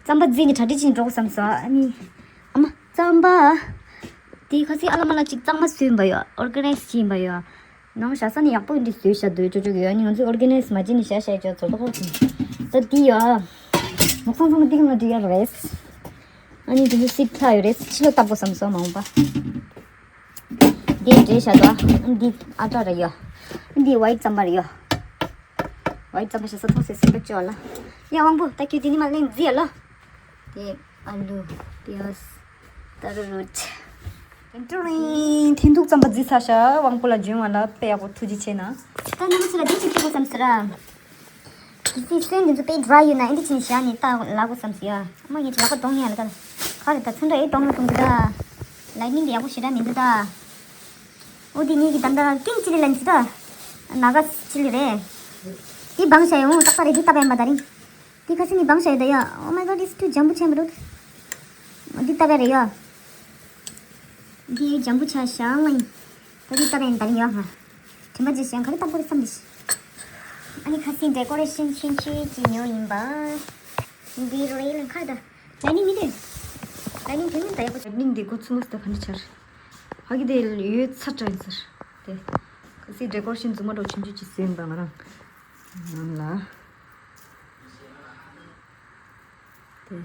རྩམ་པ་རྫི་ནི་གྲ་སྒྲིག་བྱེད་འགྲོ་དགོས་བསམ་སོང་ཨ་ནི། ཨ་མ་རྩམ་པ། དེ་ཁ་སི་ཨ་ལ་མ་ལ་ཅིག་གཙང་མ་བཟོས་པ་ཡོད། ཨོར་ག་ནའི་ཛི་བྱས་པ་ཡོད། ནང་བཞག་ས་ནི་ཡག་པོ་འདི་བཟོས་བཞག་འདུག་ཅོ་ཅོ་གི་ཡོད་ནི་ང་ཚོས་ཨོར་ག་ནའི་ཛི་མ་བྱས་ནི་བཞག་བཞག་ཅོ་ཚོ་ལོ་ཁོ་ཅིག་ས་འདི་ཡོད། མོག་སང་སང་འདི་གང་ལ་འདྲི་ཡ་རེད། ཨ་ནི་འདི་ཚོ་སིབ་ཚ་ཡོད་རེད། ཕྱི་ལོ་བཏབ་དགོས་བསམ་སོང་མ་འོངས་པ། འདི་འདྲེ་བཞག་འདུག་འདི་ཨ་ཏྲ་རེད་ཡོད། འདི་ཝའིཊ་རྩམ་པ་རེད་ཡོ། ཝའིཊ་རྩམ་པ་ཞིག་ས་ཐོག་སེ་སེམས་པ་སྐྱོ་ལ། ཡ་དབང་པོ་ད་ཁྱོད་འདི་ནི་མ་ལེན་རྫི་ཡ་ལ། དེ་ཨ་ལུ། པི་ཡ་ཟ། ཏ་རུ་རུ། ཏིང་ཏིང་། ཐིན་ཐུག་རྩམ་པ་རྫི་ཚར་ཤག་དབང་པོ་ལ་འཇོན་བ་ལ་དཔེ་ཡག་པོ་ཐུགས་རྗེ་ཆེ་གནང་། ད་ནང་ཚོ་ལ་འདི་ཅིག་ཐུག་པ་བསམ་ཟེར་ར། གལ་སྲིད་སོན་འདི་ཚོ་དཔེ་ཌྲའི་ཡོད་ན་ཨེ་འདི་ཅིག་བཞག་ནས་ད་ལག་པ་བསམ་ཟེར་ཡ། ཨ་མ་ངས་ཅིག་ལག་པ་གཏོང་ཉན་ལ་ད། ག་རེ་ད་ཚོན་ཁྲ་ཨེ་གཏོང་མ་གཏོང་གི་ད། ལའི་ནིང་གི་ཡག་པོ་ཞེ་དྲག་མི་འདུག་ད། འོ་དེ་ངེད་ཀྱི་ད་ལྟ་ཀིང་ཅི་ལི་ལན་ཅི་ད། ནཱ་ག་ཅི་ལི་རེད། དེ་བང་ཤ་ཡོང་རྟག་པ་རེད་དེ་ལྟ་བ་ཡིན་པ་ད་རིང་། དེ་ཁ་སི་ནི་བང་ཤ་ཡོད་ད་ཡ། Oh my god, it's too jumbo ཆེན་པོ་འདུག་དེ་ལྟ་བ་རེད་ཡ། དེ་ཇམ་བོ་ཆ་ཤ་ལ་ཡིན། ད་དེ་ལྟ་བ་ཡིན་ད་རིང་ཡ་ཧ། དྲན་པ་ཅི་ཞིག་ག་རེ་ལྟ་དགོས་རེད་བསམ་དེ་ཤི། ཨ་ནི་ཁ་སི་ཌེ་ཀོ་རེ་ཤན་ཆུང་ཆུང་ཅིག་ཉོ་ཡིན་པ། འདི་རེད་ལ་ཁ་ད། ལའི་ནིང་མི་འདུག་ལའི་ནིང་དེ་མིན་ད་ཡག་པོ། ལའི་ནིང་དེ་ཁོ་ཚོ་མོ་སི་ད་ག་འདྲ་ཆར། ཕ་གི་དེ་ཡོད་ཚ་དྲག་ཡིན་ཟེར། དེ། ཁ་སི་ཌེ་ཀོ་རེ་ཤན་རྫུན་མ་འདྲ་ཆུང་ཆུང་ཅིག་བཟོས་ཡིན་པ་ང་རང་། ནང་ལ། དེ།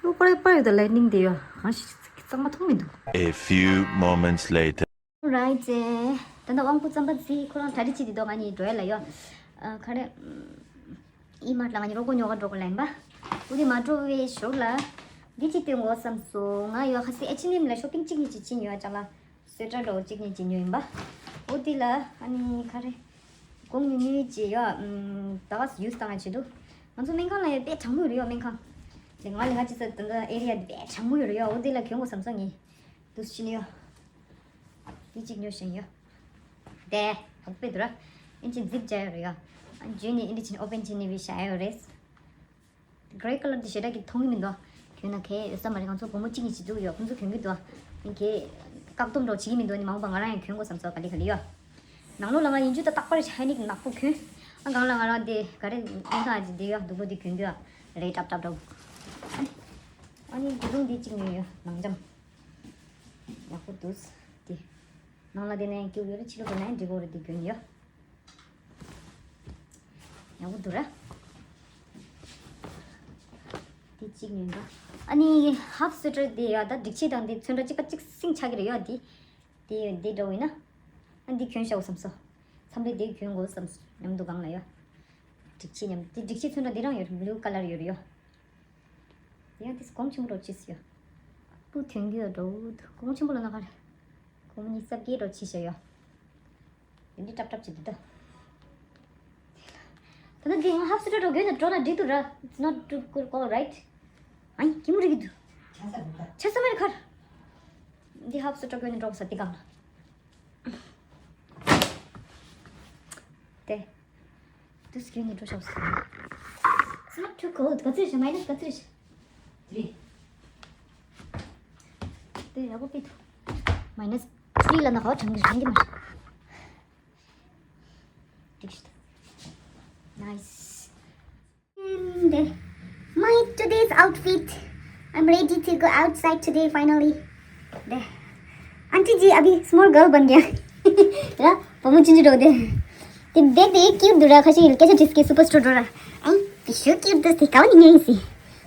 ལོ་པར་པར་ཡོད་ད་ལའི་ནིང་དེ་ཡོད་གང་ཞིག་གཙང་མ་མཐོང་མི་འདུག A few moments later. Right. ད་ལྟ་དབང་པོ་རྩམ་པ་རྫི་ཁོ་རང་གྲ་སྒྲིག་བྱེད་དེ་འདུག་ང་གཉིས་འགྲོ་ཡ་ལ་ཡོད། ཨ་ག་རེ། ཨི་མར་ལ་ང་གཉིས་རོགས་པ་ཉོ་ག་འགྲོ་ག་ལ་ཡིན་པ། འོ་དེ་མ་འགྲོ་བའི་ཞོར་ལ། འདི་ཅིག་སྟོན་དགོས་བསམ་སོང་ང་ཡོད་ཁ་སི་ཨེ་ཆི་ཨེན་ཨེམ་ལ་ཤོ་པིང་གཅིག་གཉིས་ཅིག་ཕྱིན་ཡོད་ཅག་ལ། སུའེ་ཊར་འདྲ་བོ་གཅིག་གཉིས་ཅིག་ཉོས་ཡིན་པ། འོ་དེ་ལ་ཨ་ནི་ག་རེ། གོང་ཉུང་ཉུང་ཅིག་ཡོད། ཨམ། ད་ག་སེ་ཡུ་སི་བཏང་ཡ་བྱེད་དུ། ང་ཚོ་སྨན་ཁང་ལ་ཡ་དཔེ་གྲང་མོ་ཡོད་རེད་ཡོད་སྨན་ཁང་། ལས་ང་ལས་ང་ཅི་ས་ད་ལྟ་ཨེ་རི་ཡ་དེ་དཔེ་གྲང་མོ་ཡོད་རེད་ཡོད། འོ་དེ་ལ་གྱོན་དགོས་བསམ་སོང་ངས། དུས་ཕྱིན་ཡོད། དེ་གཅིག་ཉོ་བཞིན་ཡོད། དེ་ཧོག་པེ་དུ་ར། ཨིན་ཅི་ཛིབ་བྱས་ཡོད་རེད་ཡོད། ཨ་འཇུས་ནས་ཨིན་ཅི་ཆིན་ཨོ་པན་བྱས་ནས་བི་བཞག་ཡོད་རེད། གྷེ་རེ་ཀ་ལར་འདི་ཞེ་དྲག་གི་མཐོང་གི་མི་འདུག་གྱོན་ན་ཁེ་ཡོད་ས་མ་རེད། ང་ཚོ་བུ་མོ་གཅིག་གཉིས་ཅིག་འདུག་ཡོད། ཁོང་ཚོ་གྱོན་གི་འདུག་ཨིན་ཁེ་བཀག་སྡོམ་འདྲ་བོ་བྱེད་ཀྱི་མི་འདུག་ནི་མ་འོངས་པ་ང་རང་ཡང་གྱོན་དགོས་བསམ་སོང་ག་ལེ་ག་ལེ་ཡོད། ནང་ལོགས་ལ་ང་ཡིན་རྒྱུ་ད་རྟག་པར་ཧའེ་ནིག་ནག་པོ་གྱོན། ཨ་གང་ལ་ང་རང་དེ་ག་རེ་ཨིན་ཁ་ཨ་ཅི་དེ་ཡོད་སྡུག་པོ་དེ་གྱོན་དུས་ཨ་རེ་ཏབ་ཏབ་འདྲ་བོ། ཨ་ནི་དེ་རུང་དེ་གཅིག་ཉོས་ཡོད་ནང་འཇམ། ཡག་པོ་འདུག་དེ། ནང་ལ་དེ་ནས་སྐྱུག་ཡོད་རེད། ཕྱི་ལོགས་དེ་ནས་འགྲིག་གོ་རེད། དེ་གྱོན་ཡོད། ཡག་པོ་འདུག་ར། དེ་གཅིག་ཉོས་འདུག་ཨ་ནི་ཧབ་སུ་ཊར་དེ་ཡོད་ད་སྒྲིག་ཆས་དང་དེ་ཚོན་ཁྲ་གཅིག་པ་གཅིག་སིང་ཆགས་ཀྱི་རེད་ཡོད་དེ། དེ་ཡོད་དེ་འདྲ་བོ་ཡིན་ན། ཨ་འདི་གྱོན་ཤག་བསམ་སོང་། མཚམས་རེ་དེ་གྱོན་དགོས་བསམ་སོང་མཉམ་དུ་སྒང་ལ་ཡོད། སྒྲིག་ཆས་མཉམ་དེ་སྒྲིག་ཆས་ཚོན་ཁྲ་དེ་རང་ཡོད་རེད། བྷུ་ལུ་ཀ་ལར་ཡོད་རེད་ཡོད། དེ་ཡང་དེ་གོང་ཆེན་པོ་འདྲ་བོ་ཅིག་ཡོད། སྤུ་ཐོན་གྱི་ཡོད་འགྲོ། གོང་ཆེན་པོ་ལ་ན་ག་རེ། གོང་མོ་གཉིས་རྩ་བརྒྱད་འདྲ་བོ་ཅིག་བྱས་ཡོད། དེ་འདྲ་ཀྲབ་ཀྲབ་བྱེད་དུས་ད། ད་ནི་འདི་ང་ཧབ་སུ་ཊར་འདྲ་བོ་གྱོན་ནས་འགྲོ་ན་འགྲིག་འདུག་ར། It's not too cold, right? ཨ་ཡིན་གྱི་མོ་རིག་གི་འདུག་ཆ་ས་མེད་ཁར། འདི་ཧབ་སུ་ཊར་གྱོན་ནས་འགྲོ་ས་འདི་གང་ལ། དེ། དུས་རྒྱུན་ནས་འགྲོ་ཤོག It's not too cold. ག་ཚོད་རེད་ཤག་མའི་ནས་ག་ཚོད་རེད་ཤག་དེ་རེད། དེ་ཡག་པོ་དཔེ་འདུག་མའི་ནས་ཐི་རི་ལ་ན་ག་བ་གྲང་གི་རང་གི་མ་རེད། འགྲིག་ཤི་ད། Nice. And, uh, my today's outfit. I'm ready to go outside today finally. दे। आंटी जी, अभी small girl बन गया। र, पमु चिंजु दो दे। ते देख दे, cute दुरा खसी हिल कैसे जिसके superstar दुरा। आई, पिशु cute दोस्ती काउ नहीं है इसी।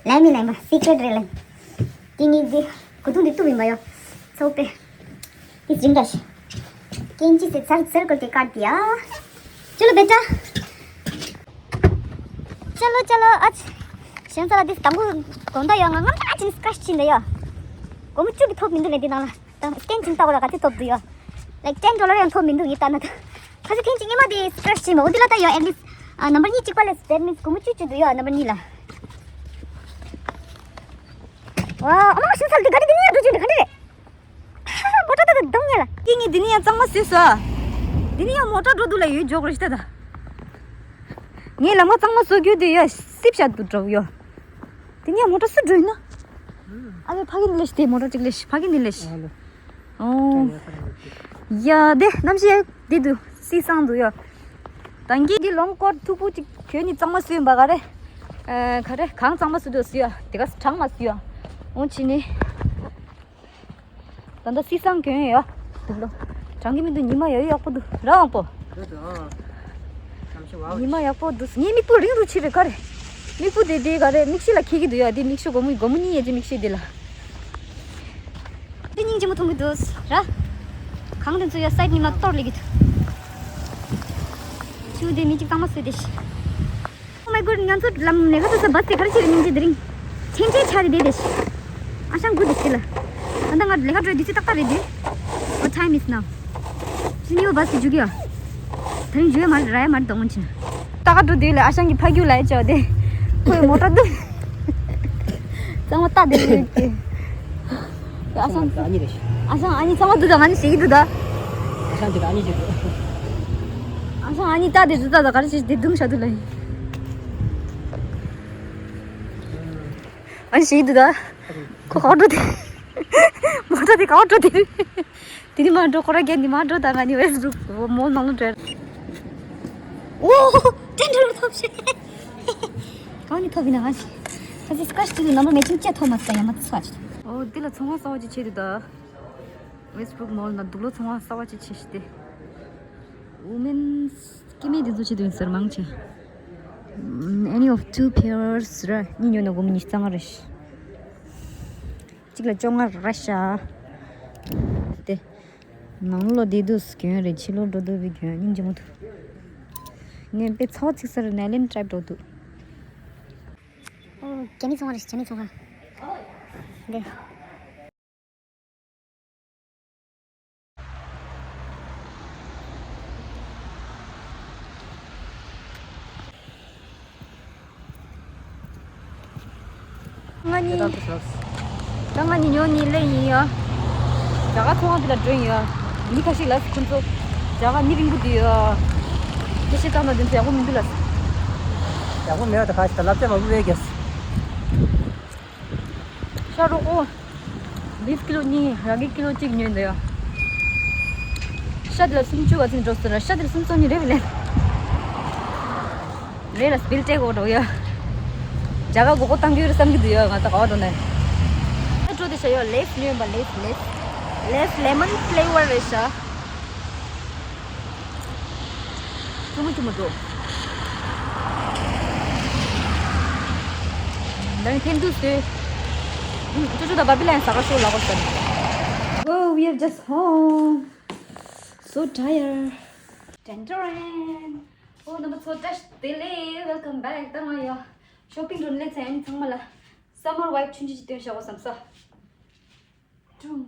लाइमी लाइमा, secret रे लाइम। तिनी दे, कुतुंग दे तू बिम्बायो। सौ पे। इस जिंदा शे। कैंची से सर, सर्कल के काट दिया। चलो बेटा। चलो, चलो, आज ཞིང་ས་ལ་འདི་དང་པོ་དགོང་དག་ཡོད། ང་ངམ་ཨ་ཅིན་སི་ཀྲེ་ཤི་ཕྱིན་ད་ཡོད། སྒོར་མོ་བཅུ་གི་ཐོབ་མི་འདུག་ལས་འདི་ནང་ལ་དང་སྐྱེན་ཅིན་ལྟ་བ་ལ་ག་ཚོད་ཐོབ་འདུག་ཡོད། Like ten dollar ཡང་ཐོབ་མི་འདུག་ངས་ལྟ་ན་ད། ཁ་ཚོད་ཐེངས་གཅིག་སྔོན་མ་དེ་སི་ཀྲེ་ཤི་ཕྱིན་མ་འོ་འདི་ལ་ལྟ་ཡོད། At least ཨ་ནམ་བར་གཉིས་གཅིག་པ་ལས་that means སྒོར་མོ་བཅུ་བཅུ་འདུག་ཡོད། ནམ་བར་གཉིས་ལ། ཝ་ཨ་མ་ཞིང་ས་ལ་འདི་ག་རེ་འདི་ནི་ཡང་འགྲོ་རྒྱུ་འདི་ག་འདྲ་རེད། མོ་ཊ་ད་ད་གདོང་ཉལ་ལ། ཀི་ངས་འདི་ནི་ཡང་གཙང་མ་བཟོས་སོ། འདི་ནི་ཡང་མོ་ཊ་འགྲོ་འདུག་ལ་ཡོད་འཇོག་རེ་ཤི་ད་ད། ངས་ལམ་ཁ་གཙང་མ་བཟོ་རྒྱུ་དེ་ཡ་སིབ་ཤ་འདུག་འགྲོ་ཡོད། འདི་ནི་ཡང་མོ་ཊ་སུ་འགྲོ་ཡིན་ན། ཨ་ལེ་ཕ་གི་ནི་ལེ་ཤི་དེ་མོ་ཊ་གཅིག་ལེ་ཤི་ཕ་གི་ནི་ལེ་ཤི། ཨོ། ཡ་དེ་གནམ་གཤིས་དེ་འདུག་སིབ་སང་འདུག་ཡ། ད་གིན་འདི་ལོང་ཀོཊ་མཐུག་པོ་གཅིག་གྱོན་ནི་གཙང་མ་བཟོས་ཡིན་པ་ག་རེ། ཨ་ག་རེ་གང་གཙང་མ་བཟོས་འདུག་ཟེར་ཡ་དེ་ག་གྲང་མ་བཟོས་ཡ། འོང་ཕྱིན་ནི། ད་ལྟ་སི་སང་གྱོན་ཡོད། དུག་ལོ། གྲང་གི་མི་འདུག་ཉི་མ་ཡོད་ཡག་པོ་འདུག་ར་དབང་པོ། ཉི་མ་ཡག་པོ་འདུག་ངའི་མིག་སྤུ་རིང་རུ་ཕྱིན་པའི་ཁར། མིག་སྤུ་དེ་དེ་ག་རེ་མིག་ཤེལ་ལ་འཁེལ་གི་འདུག་ཡ་དེ་མིག་ཤེལ་སྒོར་མོ་སྒོར་མོ་གཉིས་ཡ་ཅི་མིག་ཤེལ་དེ་ལ། དེ་སྙིང་རྗེ་མོ་མཐོང་གི་འདུག་ར། གང་དེ་ཚོ་ཡ་སའིད་གཉིས་མ་གཏོར་ལེ་གི་འདུག་ཆུ་དེ་མི་གཅིག་གཙང་མ་བཟོས་ཏེ། Oh my god, ང་ཚོ་ལམ་ལས་ཀ་ཚོ་ས་བ་སི་དེ་ག་རེ་བྱེད་རེད་སྙིང་རྗེ་དེ་རིང་། ཆེན་ཆེན་ཆ་རེད་དེ་དེ། ཨ་ཞང་དགུ་དེ་ཞིག་ལ། ད་ལྟ་ང་ལས་ཀ་འགྲོ་དུས་ཚོད་ཏག་ཏག་རེད་དེ། What time is now? ཅི་ནི་བ་སི་དེ་འཇུག་གི་ཡོད། དེ་རིང་འཇུག་ཡ་མ་རེད་ར་ཡ་མ་རེད་དོ་སྔོན་ཆེན། ཏག་ཏག་འགྲོ་དུས་ལ་ཨ་ཞང་གི་ཕ་རྒྱུད་ལ་ཡ་ཅོ་དེ། ཁོས་མོ་ཊ་འདུག་གཙང་མ་ཏག་དེ་རེད་དེ། ཨ་ཞང་། ཨ་ནི་རེད། ཨ་ཞང་ཨ་ནི་ཚང་མ་འདུག་ད་ང་ནི་ཞིག་འདུག་ད། ཨ་ཞང་དེ་ཨ་ནི་ཞིག་འདུག་ཨ་ཞང་ཨ་ནི་ད་དེ་འདུག་ད་ད་ག་རེ་ཞིག་དེ་དུང་ཤ་འདུག་ལ། ཨ་ནི་ཞིག་འདུག་ད། ཁོ་ག་འགྲོ་དེ། མོ་ཊ་དེ་ག་འགྲོ་དེ། དེ་ནི་མ་འགྲོ་ཁོ་ར་རྒན་ནི་མ་འགྲོ་ད་ང་ནི་ཝེ་སི་ཊི་བྷུག་མོལ་ནང་ལ་འགྲོ། ཨོ། ཏན་ཏན་ཐོབ་ཤེ། གང་ནི་ཐོབ་ཡིན་ན་ང་ཞིག་ཁ་ཅིག་སི་ཀ་ཤི་དེ་ནམ་བར་མེ་ཆིང་ཅེ་ཐོབ་མ་ས་ཡ་མ་ཚ་ཅི། ཨོ་དེ་ལ་ཚོང་ཁང་གསར་པ་ཅིག་ཕྱེ་དུས་ད། ཝེ་སི་ཊི་བྷུག་མོལ་ན་དུག་ལོག་ཚོང་ཁང་གསར་པ་ཅིག་ཕྱེ་ཤི་སྟེ། Women's སྐྱེ་དམན་དེ་ཚོ་ཕྱེ་དུས་ཡིན་ཟེར་མང་ཆེ། Any of two pairs ར་གཉིས་ཉོས་ན་སྒོར་མོ་ཉི་ཤུ་རྩ་ལྔ་རེད། གཅིག་ལ་བཅོ་ལྔ་རེད་ཤག་དེ། ནང་ལོགས་བསྡད་དུས་གྱོན་རེད། ཕྱི་ལོགས་འགྲོ་དུས་བི་གྱོན་སྙིང་རྗེ་མོ་འདུག་ངས་དཔེ་ཚ་བ་ཚིག་ས་རེད་ནས་ལེན་ཊའིབ་འགྲོ་འདུག་ཨོ། རྒྱ་མི་ཚོང་ཁང་རེད། རྒྱ་མི་ཚོང་ཁང་། འདི། ང་གཉིས། ད་ང་གཉིས་ཉོ་ནི་ལེ་ཡིན་ཡ། རྒྱ་གར་ཚོང་ཁང་འདི་ལ་འགྲོ་ཡིན་ཡ། མི་ཁ་ཤས་ལ་ཁོང་ཚོ་རྒྱ་གར་མི་རིང་པོ་འདུག་ཡ། ཁྱེད་ཤེས་ཙང་ན་འདི་ཚོ་ཡག་པོ་མི་འདུག་ལ། ཡག་པོ་མེད་པ་ད་ག་ཞིག་ད་ལབ་ཙེ་མང་པོ་བས་གས། ཤ་རོགས་ཨོ། བིབ་ཀི་ལོ་གཉིས། ར་གི་ཀི་ལོ་གཅིག་ཉོས་འདུག་ཡ། ཤ་དེ་ལ་སུམ་ཅུ་ག་ཚིག་འགྲོ་ཟེར་ར། ཤ་དེ་ལ་སུམ་ཅུ་ཉིས་རེ་བས་ལེན། རེད་ལ་སྦིལ་ཏེ་གོ་འགྲོ་ཡ། རྒྱ་གར་གོ་གོ་བཏང་གི་ཡོད་རེད་བསམ་གི་འདུག་ཡ། ང་ད་ག་བ་འགྲོ་ནས། ཨ་འགྲོ་དེ་ཤ་ཡོད། ལེས་ཉོས་པ། ལེས་ལེས། ལེས་ལེ་མོན་ཕི་ལེ་ཝར་རེད་ཤག་ཆུང་ངུ་ཆུང་ངུ་འདུག་ད་ནི་ཕན་འདུག་ཟེར། ཨུམ། ཅོ་ཅོ་དང་བ་བི་ལ་ཡང་ཟ་ག་ཤོག་ལབ་པ་ཟེར། Oh, we are just home. So tired. ཏན་ཏན་རན། ཨོ་རྣམ་པ་ཚོ་བཀྲ་ཤིས་བདེ་ལེགས། Welcome back. ད་ང་ཡ་ཤོ་པིང་འགྲོ་སླེབས་ཚར། ཨ་ནི་ཚང་མ་ལ་སམ་མར་ཝའིབ་ཆུང་ཆུང་ཅིག་སྟོན་བཞག་པ་བསམ་ས། ཀྲུང་།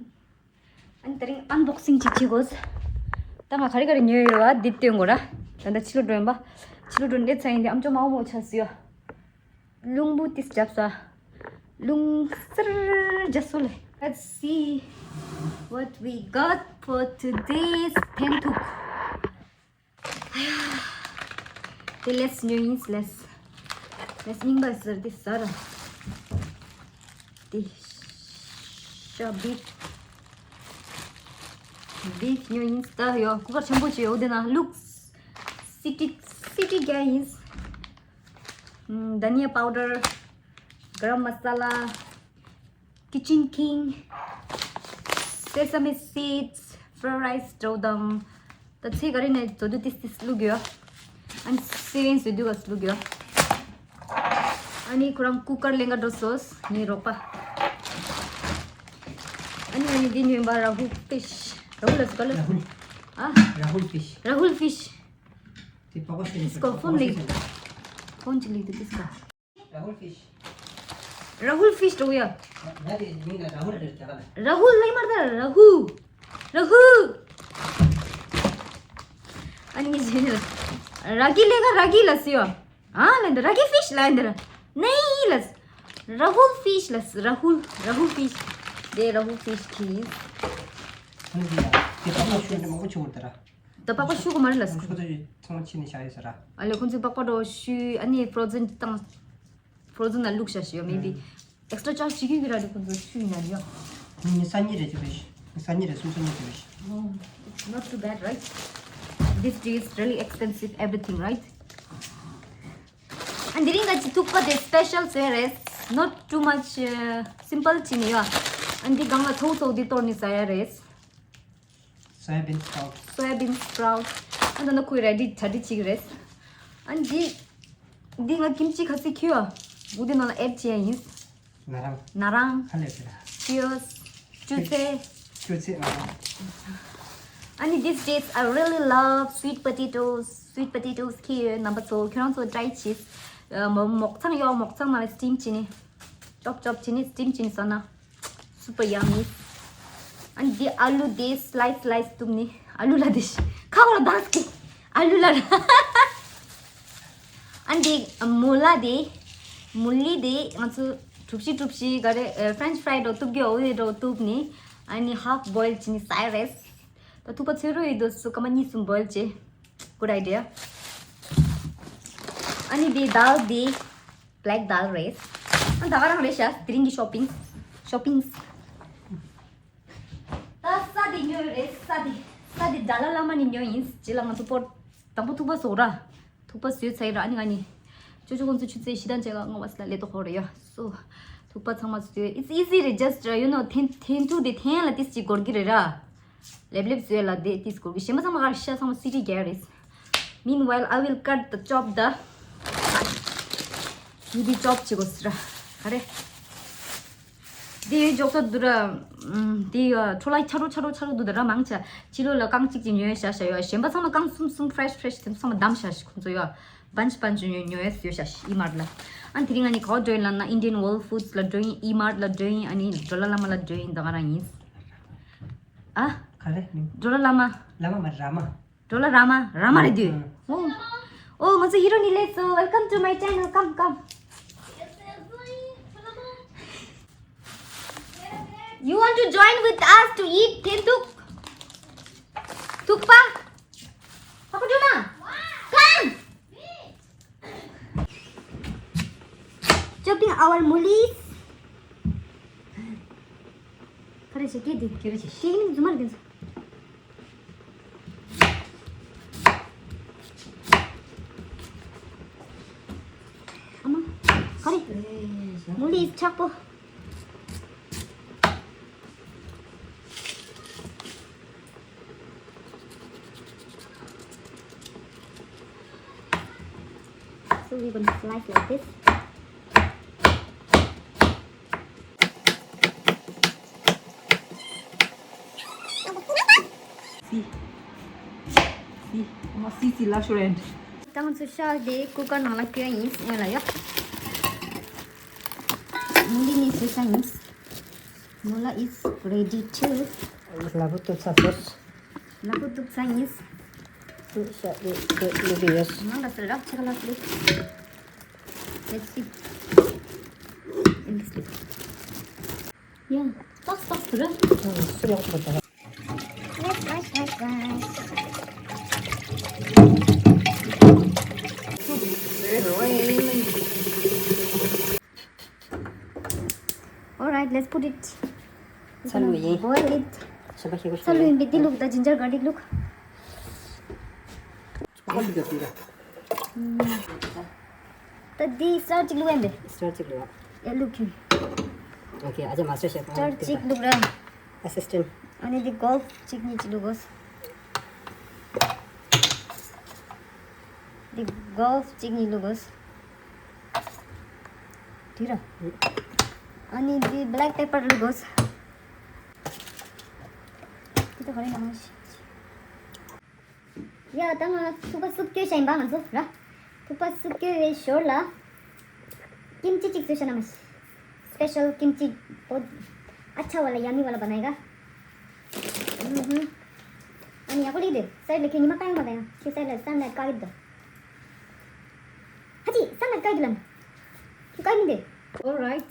ཨ་ནི་དེ་རིང་ཨན་བོག་སིང་ཅིག་བྱེད་དགོས། ད་ང་ག་རེ་ག་རེ་ཉོས་ཡོད་པ་འདི་སྟོན་དགོས་ར། ད་ལྟ་ཕྱི་ལོགས་འགྲོ་ཡིན་པ། ཕྱི་ལོགས་འགྲོ་སླེབས་ཚར་ཡིན་དེ་ཨམ་ཅོག་མང་པོ་ཆགས་སོང་ཡ། རླུང་བུ་ཏིས་རྒྱབ་ས། རླུང་སིར་རྒྱབ་སོང་ལེ། Let's see what we got for today's ཕན་ཐུག་དེ་ལེས་ཉོ་ཡིན། ལེས། ལེས་རྙིང་པ་ཟེར་དེ་ཟ་ར། དེ་ཤ་བིབ། བིབ་ཉོ་ཡིན། ད་ཡོ་ཀུ་ཀར་ཆེན་པོ་ཅིག་ཡོད། དེ་ན་ལུག་སི་ཊི་སི་ཊི་རྒྱག་ཡིན། ཨམ། དྷ་ནི་ཡ་པའུ་ཌར། གྷ་རམ་མ་ས་ལ། Kitchen King, sesame seeds, fried rice འདྲ་བོ་དང་། ད་ཚེ་ག་རེ་ནས་བཟོ་དུས་ཏིས་ཏིས་བླུགས་ཡོད། ཨ་ནི་སི་ཝིན་བཟོ་དུས་ག་བླུགས་ཡོད། ཨ་ནི་ཁོ་རང་ཀུ་ཀར་ལེན་ག་འགྲོ་སོང་། ངའི་རོགས་པ། ཨ་ནི་ཨ་ནི་འདི་ཉོས་པ་ར་ཧུལ་ཕིཤ། ར་ཧུལ་ལ་ཟུ་ག་ལ། ར་ཧུལ། ཨ། ར་ཧུལ་ཕིཤ། ར་ཧུལ་ཕིཤ། དེ་པགས་པ་ཤོར་ནས། ཏིས་ཀོ་ཕོན་ལེགས་འདུག་ཕོན་ཅིག་ལེགས་འདུག་ཏིས་ཀོ། Rahul fish. Rahul fish འགྲོ་ཡ། ང་དེ་མིང་ལ་ར་ཧུལ་རེད་ད་ག་ལ། ར་ཧུལ་ལེགས་མ་རེད་ད། ར་ཧུ། ར་ཧུ། ཨ་ནི་ཟེར་ནས། ར་གི་ལེགས་ག་ར་གི་ལ་ཟེར་ཡ། ཨ་ལ་འདི་ར་གི་ཕིཤ་ལ་འདི་ར། ནེ་ལ། ར་ཧུལ་ཕིཤ་ལ། ར་ཧུལ། ར་ཧུལ་ཕིཤ། དེ་ར་ཧུལ་ཕིཤ་ཁིས། ཨ་ནི་དེ་ཡ། དེ་ད་ལོ་ཤུ་འདྲ་མང་པོ་བྱུང་བ་རེད་ད་ར། ད་པགས་པ་བཤུ་གི་མ་རེད་ལ། ཁོ་ཚོ་ཚང་མ་ཕྱིན་ནས་བཞག་ཡོད་ས་ར། ཨ་ལས་ཁོ་ཚོའི་པགས་པ་འགྲོ་བཤུས། ཨ་ནི་ཕྲོ་ཛན་བཏང་། ཕྲོ་ཛན་ལ་བླུགས་བཞག་ཞིག་ཡོད། མེ་བི་ཨེག་སི་ཊྲ་ཅར་ཇི་བྱེད་ཀྱི་ར་རེད། ཁོ་ཚོ་བཤུས་ཡིན་ན་ཡོད། ཉི་ཤུ་གཉིས་རེད་ཅེས་པས། ཉི་ཤུ་གཉིས་རེད། སུམ་ཅུ་སོ་གཉིས་ཅེས་པས། Oh, it's not too bad, right? These days, really expensive everything, right? ཨ་འདི་རིང་ག་ཅི་ཐུག་པ་དེ་སི་པེ་ཤལ་ཟེར་རེད། Not too much, uh, simple ཅི་ནི་ཡོད། ཨ་འདི་སྒང་ལ་ཐོག་ཐོག་འདི་གཏོར་ནི་ཟ་ཡ་རེད། Soya bean sprout. Soya bean sprout. ཨ་ད་ནི་ཁོའི་རེ་ཌི་གྲ་སྒྲིག་བྱེད་ཀྱི་རེད། ཨ་འདི། འདི་ང་ཀིམ་ཅི་ཁ་ཚིག་ཁྱུ་ཨ། འུ་དེ་ནང་ལ་ཨེཌ་བྱེད་ཡ་ཡིན། ན་རང་། ན་རང་། ཧ་ལས་པ་ར། ཅིའོ་སི། ཅུ་ཚེ། ཅུ་ཚེ་ང་རང་། ཨ་ནི་these days I really love sweet potatoes. Sweet potatoes ཁྱེར་ཡོད། རྣམ་པ་ཚོ་ཁྱོད་རང་ཚོ་try བྱེད། ཨ་མོ་མོག་ཚང་ཡོད། མོག་ཚང་ནང་ལ་steam བྱས་ནས། ཅོབ་ཅོབ་བྱས་ནས་steam བྱས་ནས་ཟ་ན། Super yummy. ཨ་ནི་འདི་ཨ་ལུ་དེ་slice slice བཏུབ་ནི། ཨ་ལུ་ལ་དེ་ཤི་ཁ་བོ་ལ་དྭངས་ཀི། ཨ་ལུ་ལ་ར། ཨ་ནི་འདི་མོ་ལ་དེ། མོ་ལི་དེ་ང་ཚོ་གྲུ་བཞི་གྲུ་བཞི་ག་རེ། ཨ་French fry འདྲ་བཏུབ་གི། འོ་དེ་འདྲ་བཏུབ་ནི། ཨ་ནི་half boil བྱས་ནི་ཟ་ཡ་རེད། ད་ཐུག་པ་ཚོས་རོ་ཡི་དོ་སུ་སྐར་མ་གཉིས་གསུམ་boil བྱེད། Good idea. ཨ་ནི་འདི་dal དེ། Black dal རེད། ཨ་ད་ག་རང་རེད་ཤག་དེ་རིང་གི་shopping. Shopping. ད་ས་དེ་ཉོས་རེད། ས་དེ། ས་དེ་ཌ་ལ་ལ་མ་ནས་ཉོས་ཡིན། རྗེས་ལ་ང་ཚོ་སྤོར། དང་པོ་ཐུག་པ་བཟོ་ར། ཐུག་པ་བཟོས་ཚར་ར། ཨ་ནི་ང་ནི། ཅོ་ཅོ་ཁོང་ཚོ་ཆུ་ཚོད་བཞི་དང་ཕྱེད་ཀ་ལྔ་པ་ཙམ་ལ་སླེབས་དོ་ཧོ་རེད་ཡ། So ཐུག་པ་ཚང་མ་བཟོས། It's easy རེད། Just you know འཐེན་འཐེན་ཐུག་དེ་འཐེན་ལ་ཏིས་ཅིག་འགོར་གི་རེད་ར། ལེབ་ལེབ་བཟོས་ལ་དེ་ཏིས་སྐོར་གི་གཞན་པ་ཚང་མ་གར་ཤ་ཚང་མ་སི་ཊི་རྒྱལ་རེད། Meanwhile, I will cut the chop the. འདི་འདི་chop བྱེད་དགོས་ཟེར། ག་རེ། འདི་ཡོད་འཇོག་ས་འདུག་ར། ཨམ། འདི་ཡོད་འཕྲོ་བརླག་ཆ་རུ་ཆ་རུ་ཆ་རུ་འདུག་ད་ར། མང་ཆ་ཕྱི་ལོགས་ལ་རྐང་གཅིག་གཅིག་ཉོས་བཞག་བཞག་ཡོད། གཞན་པ་ཚང་མ་རྐང་གསུམ་གསུམ་fresh fresh དེ་ཚང་མ་བསྡམས་བཞག་ཁོང་ཚོ་ཡོད། Bunch bunch ཉོས་ཉོས་ཡོད་བཞག E-Mart ལ། ཨ་དེ་རིང་ང་ནི་ག་པར་འགྲོ་ཡིན་ལབ་ན་Indian Whole Foods ལ་འགྲོ་ཡིན། E-Mart ལ་འགྲོ་ཡིན། ཨ་ནི་ཌོ་ལ་ལ་མ་ལ་འགྲོ་ཡིན། ད་ག་རང་ཡིན། ཨ། ག་རེ་ནི། ཌོ་ལ་ལ་མ། ལ་མ་མ་ར་མ། ཌོ་ལ་ར་མ། ར་མ་རེད་དུས། ཨོ། ཨོ་ང་ཚོ་ཧི་རོ་ནི་སླེབས་སོང་། Welcome to my channel. Come, come. You want to join with us to eat འཐེན་ཐུག་ཐུག་པ། ཧ་གོ་ཐུབ་ན། Come. Chopping our mulis. ག་རེ་བྱེད་ཀྱི་འདི། ཁྱེད་རང་བྱེད། ཁྱེད་ནི་རྫུན་མ་རེད་འདི་ཚོ། ཨ་མ། ག་རེ། ཨེ། མུ་ལི་ཆག་པོ། So we're gonna slice like this. See. See. ཨ་མ་see see ལ་ཤོར་ཨེན། ད་ང་ཚོ་ཤ་དེ་ཀུ་ཀར་ནང་ལ་བསྐྱོན་ཡིན། སྔོན་ལ་ཡ། མུ་ལི་ནི་བཟོས་ས་ཡིན། Mola is ready too. ལ་ཕུག་བཏུབ་ཚར་སོང་། ལ་ཕུག་བཏུབ་ཚར་ཡིན། ཤ་ལུ་ལུ་ལུ་ཡོད། ནང་ལ་ཟེར་ར་ཆེ་ག་ལ་ཟེར། Let's see. In this. Yeah, box box ཟེར་ར། སུ་ཡོང་ཐུབ་ད། Let's wash, wash, wash. All right, let's put it. ཚ་ལུ་ཡིན། Boil it. ཞིམ་པ་ཞིག་གོ། ཚ་ལུ་ཡིན་པས་འདི་བླུགས། ད་ginger garlic བླུགས། ཁོ་ལི་ག་ཏི་ར། ད་འདི་star གཅིག་བླུགས་ཡིན་པས། Star གཅིག་བླུགས། ཨེ་བླུགས་ཁྱོད། Okay, ཨ་ཅག་master chef. Star གཅིག་བླུགས་ར། Assistant. ཨ་ནི་འདི་Golf གཅིག་གཉིས་གཅིག་བླུགས་དགོས། འདི་Golf གཅིག་གཉིས་བླུགས་དགོས། དེ་ར། ཨ་ནི་འདི་black pepper བླུགས་དགོས། དེ་ད་ག་རེ་ལ་མ་ཤེས། ཡ་ད་ང་ཐུག་པ་སུབ་སྐྱོ་བྱས་ཡིན་པ་ང་ཚོ་ར། ཐུག་པ་སུབ་སྐྱོ་བའི་ཞོར་ལ། ཀིམ་ཅི་གཅིག་བཟོས་ཤ་ན་མ། Special ཀིམ་ཅི་བོ། ཨ་ཆ་ཝ་ལ་ཡ་མི་ཝ་ལ་བ་ནའི་ག། ཨུ་ཧུ། ཨ་ནི་ཡ་གོ་ལི་དེ་སའི་ལ་ཁྱོད་ཉི་མ་ཀ་ཡང་མ་ད་ཡང་ཁྱོད་སའི་ལ་སན་ལ་ཀ་གི་དོ། ཧ་ཅི་སན་ལ་ཀ་གི་ལ་ན། ཁྱོད་ཀ་མི་དེ། All right.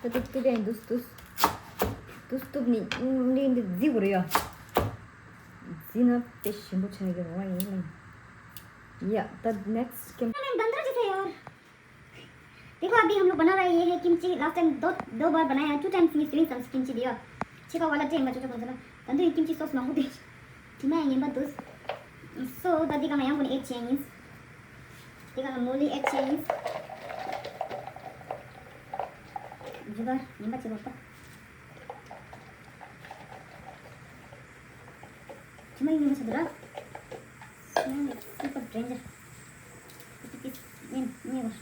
ད་དུ་དུ་བེན་དུས་དུས། དུས་དུ་ནི་ནི་འདི་རྫི་གོ་རེ་ཡ། རྫི་ན་དེ་ཞིམ་པོ་ཆགས་ཀྱི་རེད་བ་ཡིན་ན། Yeah, the next ཀིམ། ཨ་ནི་འདི་འདྲ་ཅི་ཟེར་ཡོད། देखो अभी हम लोग बना रहे हैं ये है kimchi. Last time दो दो बार बनाया, टू टाइम्स नी स्विंग सम्स किमची दियो। छिका वाला टेम बच्चों को जरा तंदूरी किमची सॉस मांगू दे। मैं ये बदुस। So दादी का मैं यहाँ को एट चेंज। देखा ना मोली एट चेंज। जुगाड़ ये बच्चे को। Cuma ini masih berat. Nah, super danger. Itu kis ini ini wah.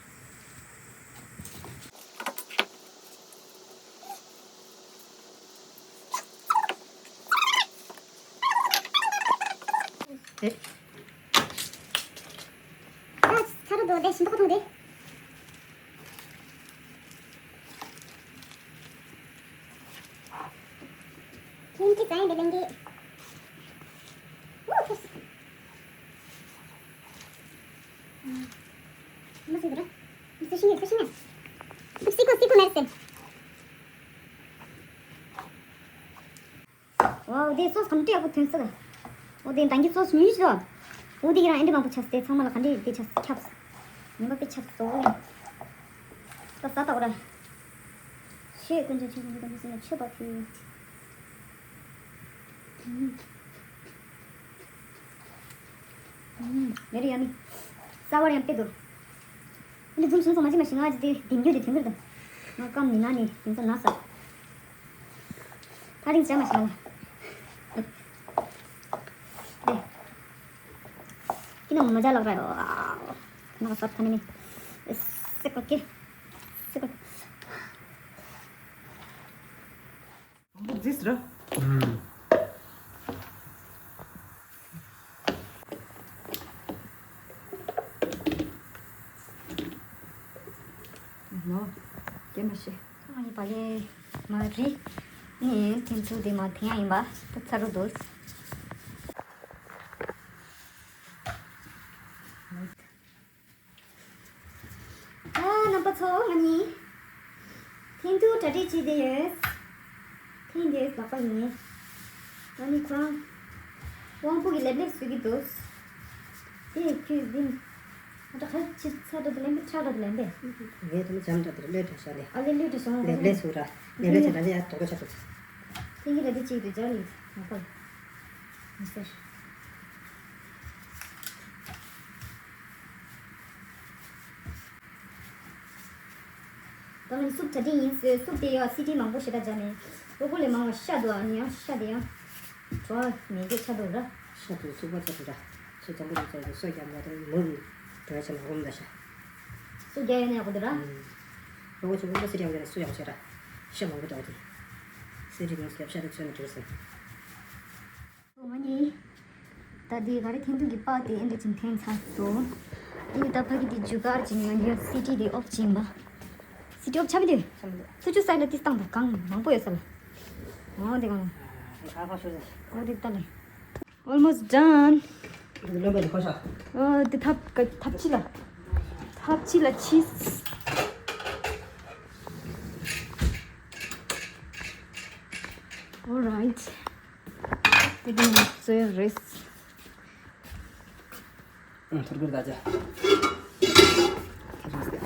དེ། ཨ་ཚ་རུ་དོ་དེ་ཤིན་ཏུ་ཁོ་ཐུང་དེ། ཁྱིམ་གྱི་རྩྭ་ཡན་དེ་ལེན་གི། ཨུ་ཐུ། མ་སི་དུ་ར། སི་ཤིང་ཡ་སི་ཤིང་ཡ། སི་ཀོ་སི་ཀོ་མེར་སེ། ཝའོ། དེ་སོ་སི་གང་འདྲ་ཡག་པོ་ཐོན་སོང་། འོ་དེ་འདང་གི་སོ་སི་ཉུང་ཉུང་ཞིག་འདུག་འོ་དེ་གི་རང་ཨེ་འདྲ་མང་པོ་ཆགས་སོང་། དེ་ཚང་མ་ལ་ག་འདྲ་དེ་ཆགས་ཁྱབ། ངན་པ་དཔེ་ཆགས་སོང་ལེ། ད་ཟ་ད་འོ་ར། ཆོས་དཀོན་མཆོག་ཆོས་ཀུན་གྱི་དམ་པའི་སེམས་ལ་མཆོད་པ་ཕུལ། ཨུམ། ཨུམ། མེ་རི་ཡ་མི། རྩ་བར་ཡང་དཔེ་འདུག་འདི་འཛུམ་ཞིམ་སོང་མ་ཅི་མ་ཞིག་ང་ཅི་དེ་དེང་རྒྱུ་དེ་དོན་གྱུར་དང་། ང་སྐམ་ནི་ན་ནི་དེང་ས་ན་ས། ཐ་རིང་བྱ་མ་ཞིག་ང་ལ། དེ། ཁྱི་ནང་མ་བྱ་ལག་ར་ཡོ། ནག་སར་ཐ་ནི་མི། སེ་ཀོ་ཀེ། སེ་ཀོ། འཛིས་ར། ནོ། སྐྱེ་མ་ཤེས། ཨ་ནི་པ་ལེ། མ་རི། ནི་དེ་ཚོ་དེ་མ་དེ་ཡང་ཡིན་པ། ད་ཚ་རུ་འདུག་ཨ། རྣམ་པ་ཚོ། ང་གཉིས་ཐེངས་དུ་གྲ་སྒྲིག་བྱས་ཏེ་ཡོད། ཐེངས་འདིའི་ལག་པ་ཡིན། ང་གཉིས་ཁོ་རང་དབང་པོ་གི་ལེབ་ལེབ་བཟོ་གི་འདུག་དེ་ཁྱོད་འདི་ཨ་ད་ཁ་ཕྱི་ཚ་འདྲ་དུ་ལེན་པས། ཁྲག་འདྲ་དུ་ལེན་པས། ངས་དེ་ནི་འཇམ་འདྲ་དུ་ལོས་འདྲ་ཤ་ལེ། ཨ་ལེ་ལོས་འདྲ་ཤ་ལེ། ལེབ་ལེབ་བཟོ་ར། ལེབ་ལེབ་བྱས་ད་ལེ་ཡ་དོག་དོག་ཆ་ཐུབ། ཐེངས་འདི་གྲ་སྒྲིག་བྱས་ཏེ་འཇར་ནི་ལག་པ་ཡིན་ཟེར། ད་ང་ནི་སུབ་གྲ་སྒྲིག་ཡིན་ཟེར། སུབ་དེ་ཡོད་སི་ཏི་མང་པོ་ཞེ་དྲག་བརྒྱབ་ནས། ལོ་གོ་ལས་མང་བ་ཤ་འདུག་ཨ་ནི་ཡང་ཤ་དེ་ཡང་བྲོ་བ་མེད་འགྲོ་ཆགས་འདུག་ར། ཤ་དེ་ཚུགས་པ་ཚ་དུ་ར། སོ་འཇམ་པོ་དུ་ཚ་དུ་སོ་རྒྱབ་ལ་དེ་མུར་བྲོ་བ་ཆ་ལ་ཧོམ་ད་ཤ། སུབ་རྒྱག་ཡོད་ན་ཡག་པོ་འདུག་ར། ལོ་གོ་ཆུང་ངུ་སི་ཏི་ཡང་དེ་ནས་སུབ་ཡག་པོ་བྱས་ར། ཤ་མང་པོ་འདུག་དེ། སི་ཏི་མུར་རྒྱབ་ཤ་དེ་ཚོས་ནི་དྲུག་ཟེར། ང་གཉིས། ད་དེ་ག་རེ་འཐེན་ཐུག་གི་པགས་དེ་ཨེ་འདྲ་ཅིག་འཐེན་ཚར་སོང་། དེ་ནི་ད་ཕ་གི་དེ་རྒྱུ་སྐར་ཅིག་ང་གཉིས་སི་ཏི་དེ་ཨོབ་ཅིག་ཡིན་པ། སི་ཏི་ཨོབ་ཆ་བི་དེ། ཆ་མི་འདུག་ཚུ་ཆུ་སའི་ལ་ཏི་སྟངས་དང་གང་མང་པོ་ཡོད་ས་ལ། འོ་དེ་གང་། ཁ་ཁ་ཤོར་ཟེར། འོ་དེ་ལྟ་ལེ། Almost done. ལོན་པ་དེ་ཁོ་ཤ། འོ་དེ་ཐབ་ཀ་ཐབ་ཕྱི་ལ། ཐབ་ཕྱི་ལ་ཕྱིས། All right. དེ་གི་ནང་བཙོས་རེད། ཨ་ཐུར་གུར་ད་ཅ། དེ་རེད།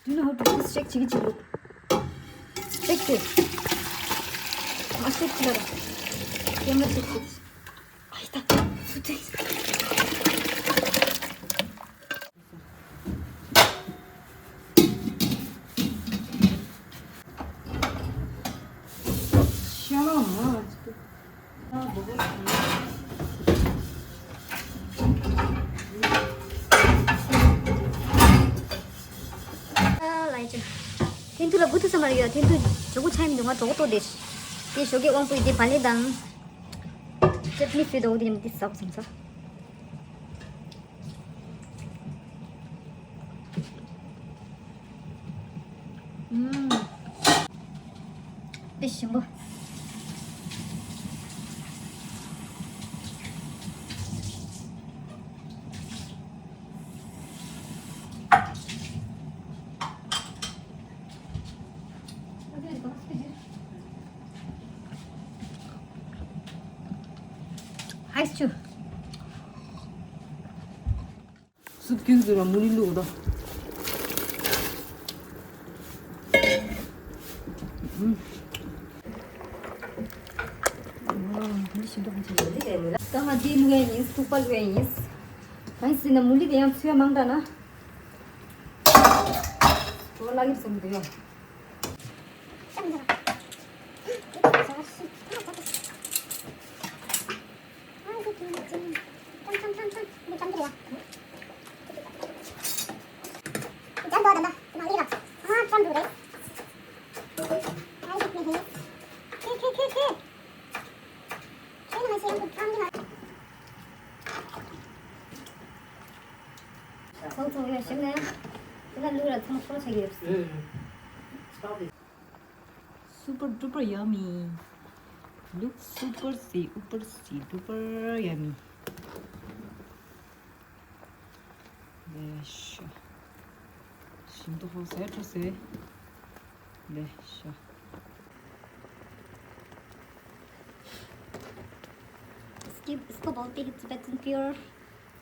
Do you know how to do this? Check, check, check. Check this. Must check, check. Camera check this. ཨ་ཡི་ད། སུ་ཏི། ཐེན་ཐུ་ལ་བུ་ཐུ་ས་མ་རེད་ཡ། ཐེན་ཐུ་ཇོ་གུ་ཆ་ཡིན་འདུག་ང་གྲོགས་ཏོ་དེ། དེ་ཞོགས་ཀས་དབང་པོ་ཡི་དེ་བ་ལེ་དང་། ཅེ་ནི་སི་དོ་དེ་ཡིན་དེ་ཟབ་ཙམ་ས། ཨུམ། དཔེ་ཞིམ་པོ། ཨའི་སི་ཆུ། སུབ་ཀྱུན་ཟེར་བ་མུ་ལི་བླུགས་དོ། ད་ང་འདི་བླུགས་ཡས་ཡིན། ཐུག་པ་བླུགས་ཡས་ཡིན། གང་ཡིན་ཟེར་ན་མུ་ལི་དེ་ཡང་ཚོས་མང་དྲགས་ན། གྲོ་བ་བརླག་གི་བསམ་གྱི་འདུག་ཡ། ཚང་ཚང་ཡོད་ཞིམ་ནས། དེ་ལ་ལུག་ར་ཚང་ཤོར་ཆགས་ཡོད། Super duper yummy. Looks super see, super see, duper yummy. ལེ་ཤ། ཞིམ་ཏོག་ཧོ་ཟེར་ཁྲོ་ཟེར། ལེ་ཤ། इसकी, इसको बोलते हैं Tibetan pure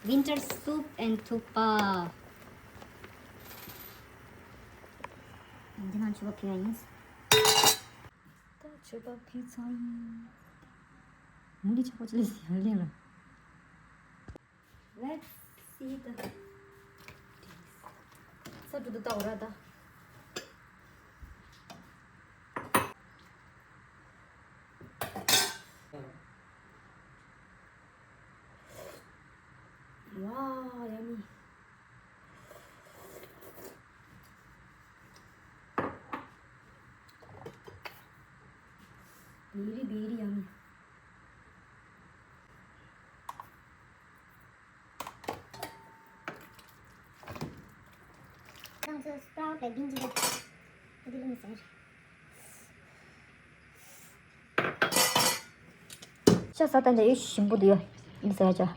winter soup and thukpa. འདི་ནང་ཆུ་བ་ཕུལ་ཡ་ཡིན། ད་ཆུ་བ་ཕུལ་ཚར་ཡིན། མུ་ལི་ཆ་པོ་ཅི་ལས་ཡར་ལེན་ལ། Let's see the taste. ས་འགྲོ་དུ་ལྟ་འོ་ར་ད། Wow, yummy. Very, very yummy. ཤ་ཟ་ད་འདྲ་ཡོད་ཞིམ་པོ་འདུག་ཡོད། ཨིན་ཟ་ཅ།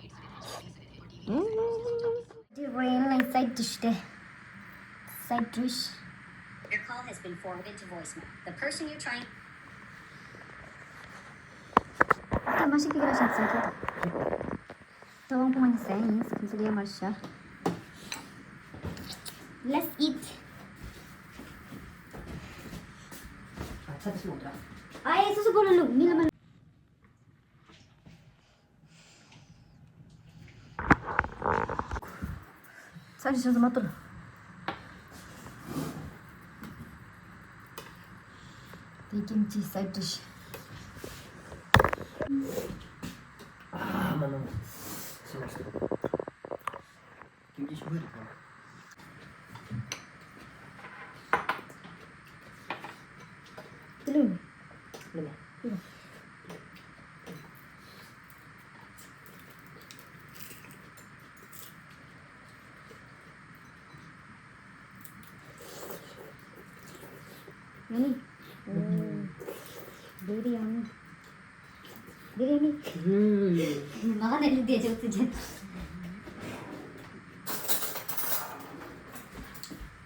Derail side dish དེ། Side dish. Your call has been forwarded to voicemail. The person you're trying. ད་མ་ཤི་ཀི་ར་ཤ་ཟ་ཁྱོད། ད་དབང་པོ་ང་ནི་ཟ་ཡིན་ཁོང་ཚོ་ལས་མར་ཤ། Let's eat. ཨ་ཡེ་སོ་སོ་གོ་ལ་ལུག་མི་ལ་མ། ཚར་ཞིག་ཞིག་མ་གཏོར། དེ་ཀིམ་ཅི་སའིཌ་ཌིཤ། ཨ་མ་ནོ། ཞིམ་པོ་ཞིག་ཀིམ་ཅི་ཞིམ་པོ་རེད་ད། ལུང་། ལུང་། ཡང་ནི། ཨོ། བེ་རི་ཡང་། བེ་རི་ཡང་ནི། ཨུམ། ང་ག་ནས་ལུག་དེ་ཅོག་ཙི་ཅན།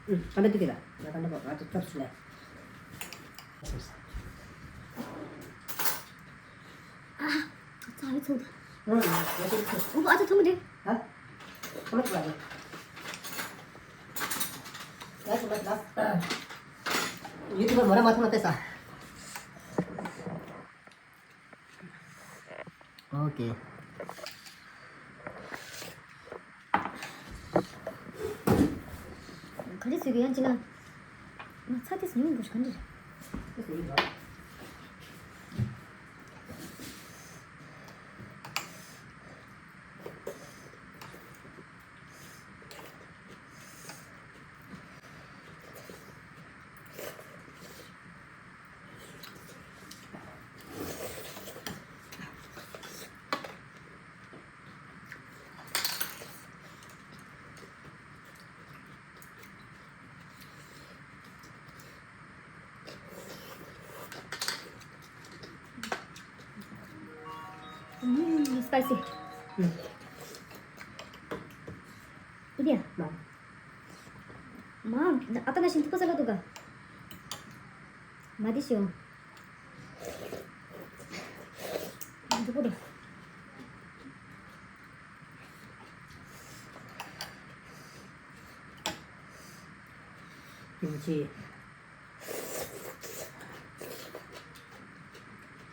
ཨུམ། ཀ་འདྲ་དུ་གི་ལ། ང་ཀ་འདྲ་པ་ང་ཚོ་ཐབས་སུ་ལས། ཨ། ཚ་ཡི་ཚོགས་དང་། ཨུམ། ང་ཚོ་ཚོགས། ཨུ་ཨ་ཚ་ཚོགས་མི་འདྲེ། ཧ། ཁ་མ་ཚོགས་ལ་ཡ་ཚོགས་མ་ཚོགས་ལ། ཡུ་ཊུབ་པར་མོ་ར་མ་ཚོགས་ལ་ཕེ་ས། ཨོ་ཀེ། ག་རེ་ཟེར་གི་ཡང་ཅི་ལ། ང་ཚ་དེ་ཉུང་དགོས་ག་འདྲ་རེད། ཨུམ། སི་པའི་སི། ཨུམ། ཨི་ལིའ། མ། མ། ཨ་ཏ་ན་ཤིན་ཐུ་པ་ས་ལ་ཏུ་ག་མ་དི་ཤིའོ། འདི་པོ་དང་། ཡིན་གྱི།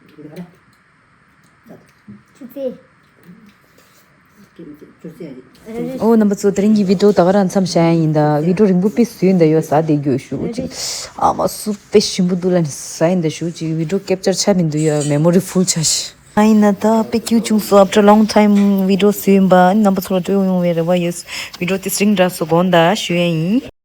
འདི་ག་རེ། ཆུ་ཚོད། ཨོ་རྣམ་པ་ཚོ། དེ་རིང་གི་བི་ཌིའོ་ད་ག་རང་མཚམས་བཞག་ཡ་ཡིན་ད། བི་ཌིའོ་རིང་པོ་དཔེ་བཟོས་ཡིན་ད་ཡོད་ཟ་བསྡད་རྒྱུ་ཞུ་ཅིག་ཨ་མ་སུ་དཔེ་ཞིམ་པོ་འདུག་ལ་ནི་ཟ་ཡིན་ད་ཞུ་ཅིག་བི་ཌིའོ་ཀེབ་ཅར་ཆགས་མི་འདུག་ཡ། མེ་མོ་རི་ཕུལ་ཆགས་ཤི། ཨ་ཡིན་ན་ད་དཔེ་སྐྱིད་བྱུང་སོང་། After long time བི་ཌིའོ་བཟོས་ཡིན་པ། ཨ་ནི་རྣམ་པ་ཚོ་ལ་སྤྲོད་ཡོང་བའི་རེ་བ་ཡོད། བི་ཌིའོ་དེ་རིང་འདྲ་སོ་དགོངས་དག་ཞུ་ཡ་ཡིན།